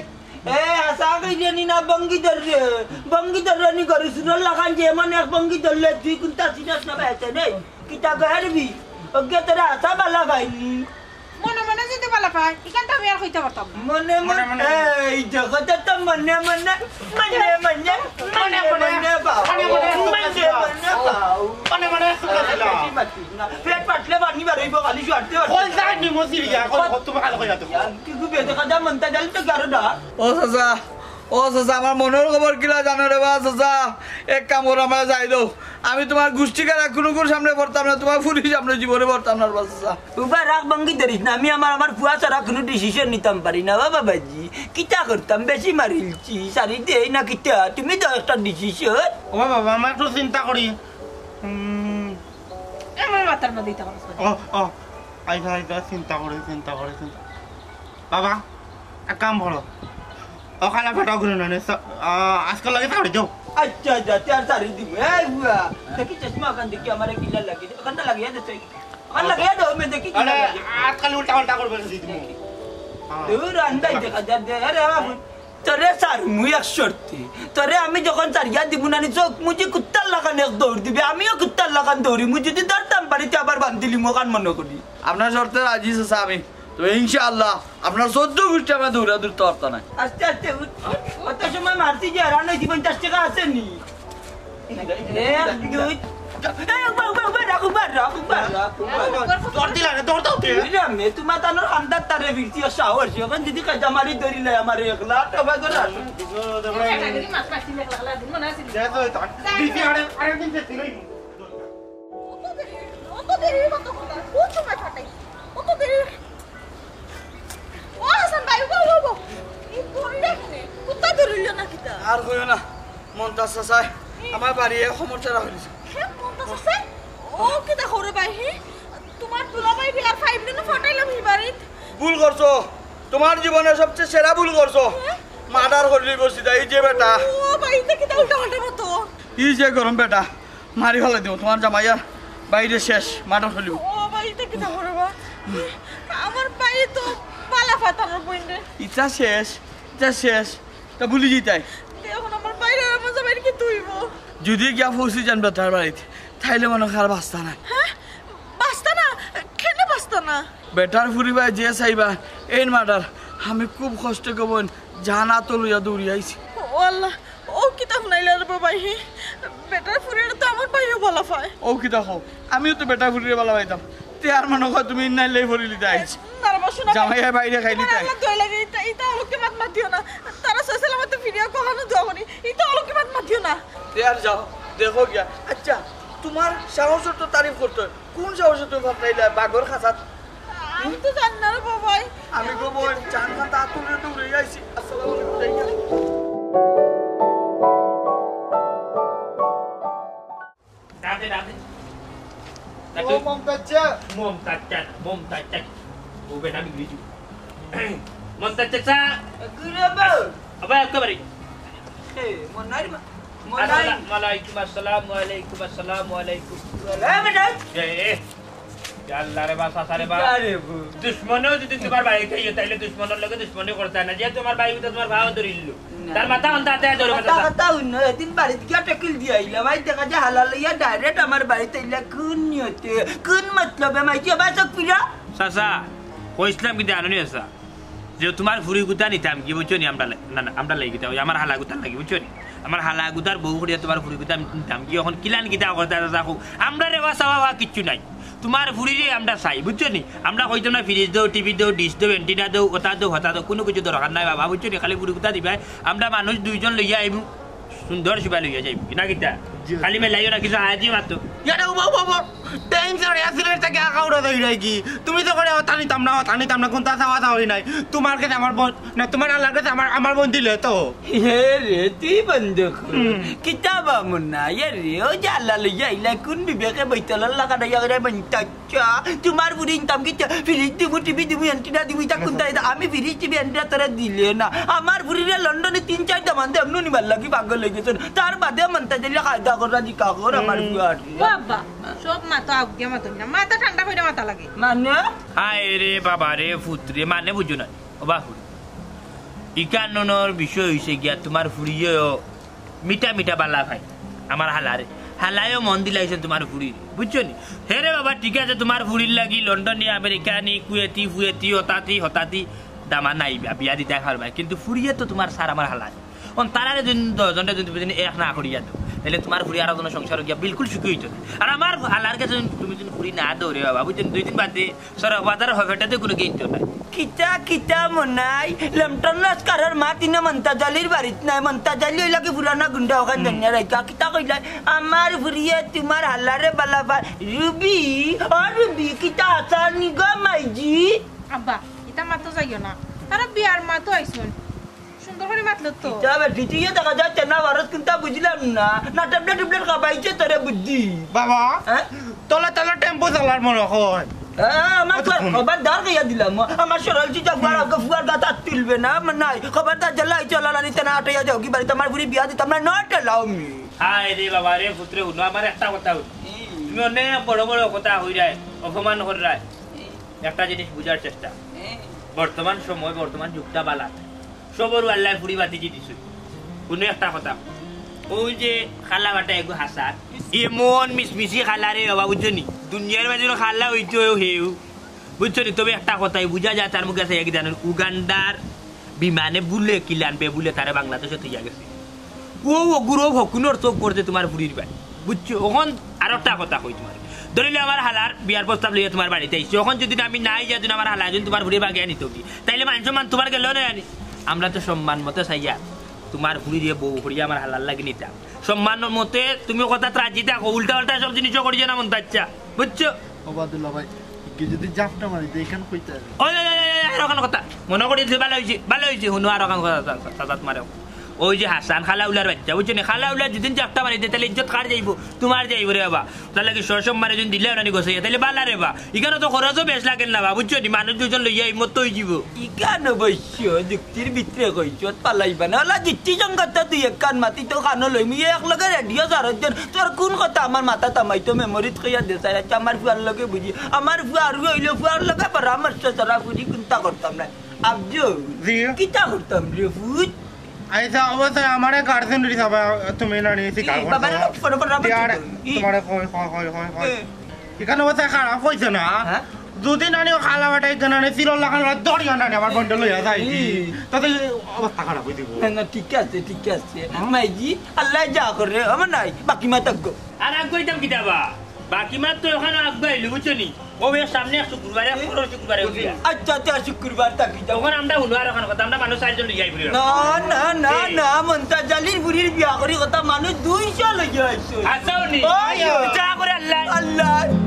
এ, হাছা কইলে নি না ভঙ্গি ধররে, ভঙ্গি ধররে নি গরু সুরর লাখান যে এমন এক ভঙ্গি ধরলে তুই কুনতা চিনস না বেটা নেই, কিতা গো হারবি, ওকে তোরা হাছা বালা পাইনি। মনে মনে যদি বালা পাই, ইখান তো আমি আর কইতে পারতাম না। মনে মনে, মনে মনে। এই জগতে তো মনে মনে, মনে মনে, মনে মনে, মনে মনে, বাউ, মনে মনে, মনে মনে, বাউ। মনে মনে, মনে মনে। না, পেট ফাটলে পানি বার হইব, খালি শুয়ারতে পারতে কই না। যায়নি মসজিদ গিয়া, কই কত ভালো কইরা তো। কি গো, বেদে কাদা মনটা জানি তো গারো না। ও চাচা, ও চাচা, আমার মনর খবর কিলা জানো রে বা চাচা? এক কাম করো, আমারে যাই দেও। আমি তুমার গুষ্টি কারা কুনুগুর সামনে পড়তাম না, তুমার ফুরির সামনে জীবনে পড়তাম না রে বা চাচা। উবা রাখ, ভঙ্গি ধরিস না, আমি আমার, আমার ফুয়া ছাড়া কুনু ডিসিশন নিতাম পারি না, ও বাবাজি। কিতা করতাম, বেশি মারিলছি, সারি দেই না কিতা, তুমি দেও একটা ডিসিশন। ও বাবা, আমি একটু চিন্তা করি। হুম। আমার মাথার মধ্যে ইতা খরচ করে। ও, ও, আইসা, আইসা, চিন্তা করি, চিন্তা করি, চিন্তা। বাবা, এক কাম করো। ও খালা ফেটা ঘুরে না, নে, স-, আ, আজকাল লাগে তাড়ি যাও। আচ্ছা, আচ্ছা, তে আর সারি দিব। এই বুয়া, দেখি চশমা ওখান দেখি আমার কিলা লাগে। ওখানটা লাগিয়ে দে তুই। ওখান লাগিয়ে দে, আমি দেখি কিলা আরে, লাগে। আজকাল উল্টা পাল্টা করবে না, দিদি। হ্যাঁ। দূর আন্দাই দেখা যায় দে। আরে বাবা, তোরে সারমু এক শর্তে। তোরে আমি যখন সারিয়া দিমু না নি, চোখ মুজি কুত্তার লাখান এক দৌড় দিবে, আমিও কুত্তার লাখান দৌড়িমু। যদি ধরতাম পারি, তে আবার বান্ধিলিমু, ওখান মনে করি। আপনার শর্তে রাজি চাচা আমি। তো ইনশাআল্লাহ, আপনার চৌদ্দ গুষ্টি আমরা দৌড়া দৌড়তে পারতা না। আস্তে আস্তে উঠ, উঠ। অত সময় মারছি যে, আর নয় পঞ্চাশ টাকা আছে নি? এক, দুই, এই, উবা, উবা, উবা, রাখ, উবা, রাখ, উবা, রাখ, উবা, রাখ। দৌড় দিলা না, দৌড় দাও তে। এই রে, মে, তোমার তানোর হান্দার তারে ফিরছি, ও সাহস, এখন যদি কাজা মারি দৌড়িলে আমার একলা, তবে করে আসো। দেখো, দেখো, এই। দিদি, আরে, আরে, দিন যে দিলই। অত দেরি, অত দেরি কত কথা? কোন সময় ফাটাই? অত দেরি। ও হাসান ভাই, উবা, উবা, উবা। এই দড়িটা এখানে। কোথায় দড়িল না কিতা? আর কইও না। মন্তাজ চাচায় আমার বাড়ি এক সমস্যা রাখি দিছে। হে, মন্তাজ চাচায়? ও কিতা করে ভাই, হে? তোমার দুলাভাই বিয়ার ফাইভ দিনে ফাটাইলাম হি বাড়িত। ভুল করছো। তোমার জীবনে সবচেয়ে সেরা ভুল করছো। হে? মার্ডার করিলিবো সিধা, এই যে বেটা। ও ভাই, ইতা কিতা উল্টা পাল্টা মতো? এই যে গরম বেটা। মারি ফালাই দিমু, তোমার জামাইয়ার বাইরে শেষ, মার্ডার করিলিবো। ও ভাই, ইতা কিতা করো বা? আমার ভাই তো বালা ফাতানোর বইন রে। ইটা শেষ, ইটা শেষ, তা ভুলি যাইতাই। তে এখন আমার বাইরে আমার জামাইর কি তুইব? যদি গিয়া পৌঁছি যান বেটার বাড়িত, তাইলে মনে হয় আর বাঁচতা না। হ্যাঁ? বাঁচতা না? কেনে বাঁচতা না? বেটার ফুরিবায় যে চাইবা, এই মার্ডার, আমি খুব কষ্টে গো বইন, জান আতো লইয়া দৌড়ি আইছি। ও আল্লাহ, ও কিতা হুনাইলা রে বাবাই, হি? বেটার ফুরিরে তো আমার ভাইও বালা পায়। ও কিতা কও? আমিও তো বেটার ফুরিরে বালা পাইতাম। তে আর মনে কয় তুমি ইন্নাইল্লাহি পড়িলি তাই। না রে বা, শোনো। জামাইয়ে বাইরে খাইলি তাই। আমার দোয়া লাগে, ইতা, ইতা অলক্ষী মাত মাতিও না। তারা সহি সালামতে ফিরিয়া কখনো দোয়া করি। ইতা অলক্ষী মাত মাতিও না। তে আর যাও, দেখো গিয়া। আচ্ছা, তোমার সাহসর তো তারিফ করতে হয়। কোন সাহসে তুমি ফাটাইলা বাঘর খাঁচাত? আমি তো জানি না রে বাবাই। আমি গো বইন, জান খাতা তুলে দৌড়ে আইছি। আসসালামু আলাইকুম, যাই গিয়া। ডাক দে, ডাক দে। ডাক ও দে। মমতাজ চা। মমতাজ চা, মমতাজ চা। ও বেটা বিগড়ি যু। মমতাজ চা। ঘুরে বল। আবার একেবারে। এ, মনাই মা-, মনাই। আসসালামু আলাইকুম, আসসালামু আলাইকুম, আসসালামু আলাইকুম। এ বেটা। এ, এ। ইয়া আল্লাহ রে বা, চাচা রে বা। আরে বু। দুশমনেও যদি তোমার ভাইরে খাইও, তাইলে দুশমনর লগে দুশমনি করতা না। যে তোমার ভাই তো তোমার ভাইও ধরিল। না। তার মাথা অন্তা আতে ধরে কথা, মাথা। কথা অন্য, এদিন বাড়িত গিয়া টেকিল দিয়া আইলাম। আই দেখা যায় হালা লইয়া direct আমার বাড়িত আইলা। কোন নিয়তে? কোন মতলবে? মাইজি আবার চোখ ফিরা? চাচা, কইছিলাম কিন্তু আননি চাচা। যে তোমার ফুরি গুতা নিতাম কি বুঝছো নি? আমরা লে-, না, না, আমরা লাগি কিতা, ওই আমার হালা গুতার লাগি বুঝছো নি? আমার হালা গুতার বউ করিয়া তোমার ফুরি গুতা নিতাম কি? এখন কিলান কিতা করতে চাচা কও? আমরা রে ওয়া চাওয়া ওয়া কিচ্ছু নাই। তোমার ফুরিরে আমরা চাই, বুঝছো নি? আমরা কইতাম না ফ্রিজ দেও, টিভি দেও, ডিশ দেও, এন্টিনা দেও, ওটা দেও, হতা দেও, কোনো কিছু দরকার নাই বাবা, বুঝছো নি? খালি ফুরি গুতা দিবায়, আমরা মানুষ দুইজন লইয়া আইমু, সুন্দর সুবা লইয়া যাইমু। না কিতা? জি। খালি মেলাইও না, কিছু আয়াজি মাত্র। ইয়ারে উবা, উবা, উবা। টাইম সরে আসলে তাকে আঁকা উড়া দেয় নাকি? তুমি তো করে হতা নিতাম না, হতা নিতাম না, কোনটা চাওয়া চাওয়া নাই। তোমার কাছে আমার বোন, না, তোমার আল্লাহর কাছে আমার, আমার বোন দিলে তো। হে রে, তুই বন্ধ কর। হুম। কিতা বা মুন্না, এ রে, ও যে আল্লাহ লইয়া আইলা, কোন বিবেকে বইতলার লাগা নাই, আগে বইতা চা, তোমার বুড়ি ইনকাম কিতা? ফ্রিজ দিমু, টিভি দিমু, অ্যান্টেনা দিমু, ইটা কোনটা? ইটা আমি ফ্রিজ, টিভি, অ্যান্টেনা তোরা দিলে না। আমার বুড়িরে লন্ডনে তিন চাইরটা মান দে, এমনু নিবার লাগি পাগল অই গেছইন। তার বাদে মন্তাজ আলী কায়দা করা জিকা কর আমার হুম। বুয়ার। ও আব্বা, সব মাথা আউগিয়া মাথা না। মাথা ঠান্ডা কইরা মাথা লাগে। মানে? হায় রে বাবা রে, পুত রে, মানে বুঝো না। ও বাপু, ইকাননর বিষয় হইছে গিয়া তোমার ফুড়িয়েও মিঠা মিঠা বালা খায়। আমার হালারে, হালায়ও মন দিলাইছে তোমার ফুড়ির, বুঝছো নি? হে রে বাবা, ঠিক আছে, তোমার ফুড়ির লাগি লন্ডনি, আমেরিকানি, কুয়েতি, ফুয়েতি, হতাতি, হতাতি, দামা নাই বিয়া, বিয়া দিতে পারবায়, কিন্তু ফুড়িয়ে তো তোমার সার আমার হালার। অন তারারে যদি দশ জনটা যদি তুমি এক না করিয়া দাও, তাহলে তোমার ফুড়ি আর কোনো সংসার গিয়া বিলকুল সুখী হইতো না। আর আমার হালার কাছে যদি তুমি যদি ফুড়ি না দাও রে বাবা, বুঝছো নি? দুই দিন বাদে সড়ক বাজার হবে, এটাতে কোনো কিনতো নাই। কিতা, কিতা মনাই? লেমটন লস্করর মা তিনে মন্তাজ আলীর বাড়িত নাই। মন্তাজ আলী অইলা কি পুরানা গুন্ডা, ওখান হুম। জানিয়া রাখা। কিতা কইলা? আমার ফুড়িয়ে তোমার হালারে বালা পায়। রুবি, ও রুবি, কিতা আছার নি গো মাইজি? আব্বা, ইতা মাতো যাইও না। তারা বিয়ার মাতো আইছইন। সুন্দর করি মাতলো তো। ইটা বেটি, তুই ইয়ে দেখা যাচ্ছে না, ভারত কোনটা বুঝলাম না। না ট্যাবলেট ট্যাবলেট খাবাইছে তোরে বুদ্ধি। বাবা, হ্যাঁ? তলে তলে টেম্পো চালার মনে হয়। হ্যাঁ, আমার অত তো ফোন। খবরদার কইয়া দিলাম। আমার সরল চিজা ফুয়ার আগে ফুয়ার গাত হাত তুলবে না, আমার নাই। খবরদার জ্বালা হইছে, আল্লাহ রানি তেনা আটাইয়া যাও কি বাড়িতে আমার বুড়ি বিয়া দিতাম না, not allow me। হায় রে বাবা রে, পুত্রে হুনো, আমার একটা কথা হুনো। হুম। তুমি অনেক বড় বড় কথা কইরায়, অপমান কররায়। হুম। একটা জিনিস বুঝার চেষ্টা। হুম। বর্তমান সময়, বর্তমান যুগটা বালা। সবরু আল্লাহ ফুড়ি বাতিজি দিছে। হুনো একটা কথা, ওই যে খালা বাটা এগু হাসার, এমন মিসমিসি খালা রে বাবা, বুঝছো নি? দুনিয়ার মাঝে কোনো খালা হইতে হয় হেউ, বুঝছো নি? তবে একটা কথাই বুঝা যায় তার মুখে আছে, এক জানেন উগান্ডার বিমানে বুলে কিলান বে বুলে তারে বাংলাদেশে থইয়া গেছে। ও, ও গুরু হকুনর চোখ পড়ছে তোমার ফুড়ির বাড়ি, বুঝছো? ওখান আর একটা কথা কই তোমার, ধরিলে আমার হালার বিয়ার প্রস্তাব লইয়া তোমার বাড়িতে আইছে, ওখান যদি আমি নাই যা, যদি আমার হালা যদি তোমার ফুড়ি বাগিয়া নিত কি, তাইলে মান সম্মান তোমার গেল না আনি। আমরা তো সম্মান মতো চাইয়া তোমার ফুড়ি দিয়ে বউ করিয়া আমার হালার লাগি নিতাম। সম্মান মতে তুমি কথা রাজি থাকো, উল্টা পাল্টা সব জিনিসও করিও না মন চাচ্ছা, বুঝছো? ওবাদুল্লাহ ভাই, কি যদি জাপটা মারি দেয়, এখান কইতে হবে। ওই, ওই, ওই, ওই, আর ওখান কথা। মনে করি যে ভালো হইছে, ভালো হইছে, হুনো আর ওখান কথা, তা-, তা-, তাত মারে। ওই যে হাসান খালাউলার বাচ্চা, বুঝছো নি? খালাউলা যদি জাপটা মারি দেয়, তাহলে ইজ্জত কার যাইবো? তোমার যাইবো রে বাবা। তাহলে কি সসম্মানে যদি দিলে ওনানি গোসাইয়া, তাহলে বালা রে বা। এখানে তো খরচও বেশ লাগে না বা, বুঝছো নি? মানুষ দুজন লইয়া এই মতো হয়ে যাইবো। ইখান অবশ্য যুক্তির ভিতরে কইছত, পালাইবা না। ওলা যুক্তিসঙ্গত দুই একখান মাতি তো কানো লইমু, ইয়ে এক লগে রেডিও সারজন। তোর কোন কথা আমার মাথাত হামাইতো, মেমোরিত কইয়া দে, স্যার, আচ্ছা, আমার ফুয়ার লগে বুঝি। আমার ফুয়া আর অইলো ফুয়ার লগে পরামর্শ ছাড়া ফুড়ি কুন্তা করতাম না। আব্জু, জি। কিতা করতাম রে ফুট? আচ্ছা, অবশ্যই আমারে গার্জেন হিসাবে তুমি নানি স্বীকার ই, করছো। বাবা, না, ফটো, ফটো, ফটো, ইয়ার, ই। তোমারে কই, কই, কই, কই, কই। এ। এখানে অবস্থা খারাপ হইছে না। হ্যাঁ? যদি নানি ও খালা বেটা এখানে নানি চিরল লাগানো দড়িয়া নানি আমার বন্ডে লইয়া যাই কি? হুম। তাতে অবস্থা খারাপ হই দিব। না, না, ঠিক আছে, ঠিক আছে। হ্যাঁ? মাইজি, আল্লাহ যা করে, আমার নাই, বাকি মা থাকবো। আর আগ কইতাম কিতা বা? বাকি মা তো ওখানে আগ গাইলো, বুঝছো নি? ও এর সামনে এক শুক্রবারে, এক পরের শুক্রবারে উঠিয়া। আচ্ছা, আচ্ছা, শুক্রবার থাকি যাও। তখন আমরা হুনো আর ওখানে কথা, আমরা মানুষ চারজন লইয়া আইবো। না, না, না, এই। না, মন্তাজ আলীর বুড়ির বিয়া করি কথা মানুষ দুইশো লইয়া আইছো। আচ্ছা, উনি। ওই, ওই। যা করে আল্লাহ। আল্লাহ।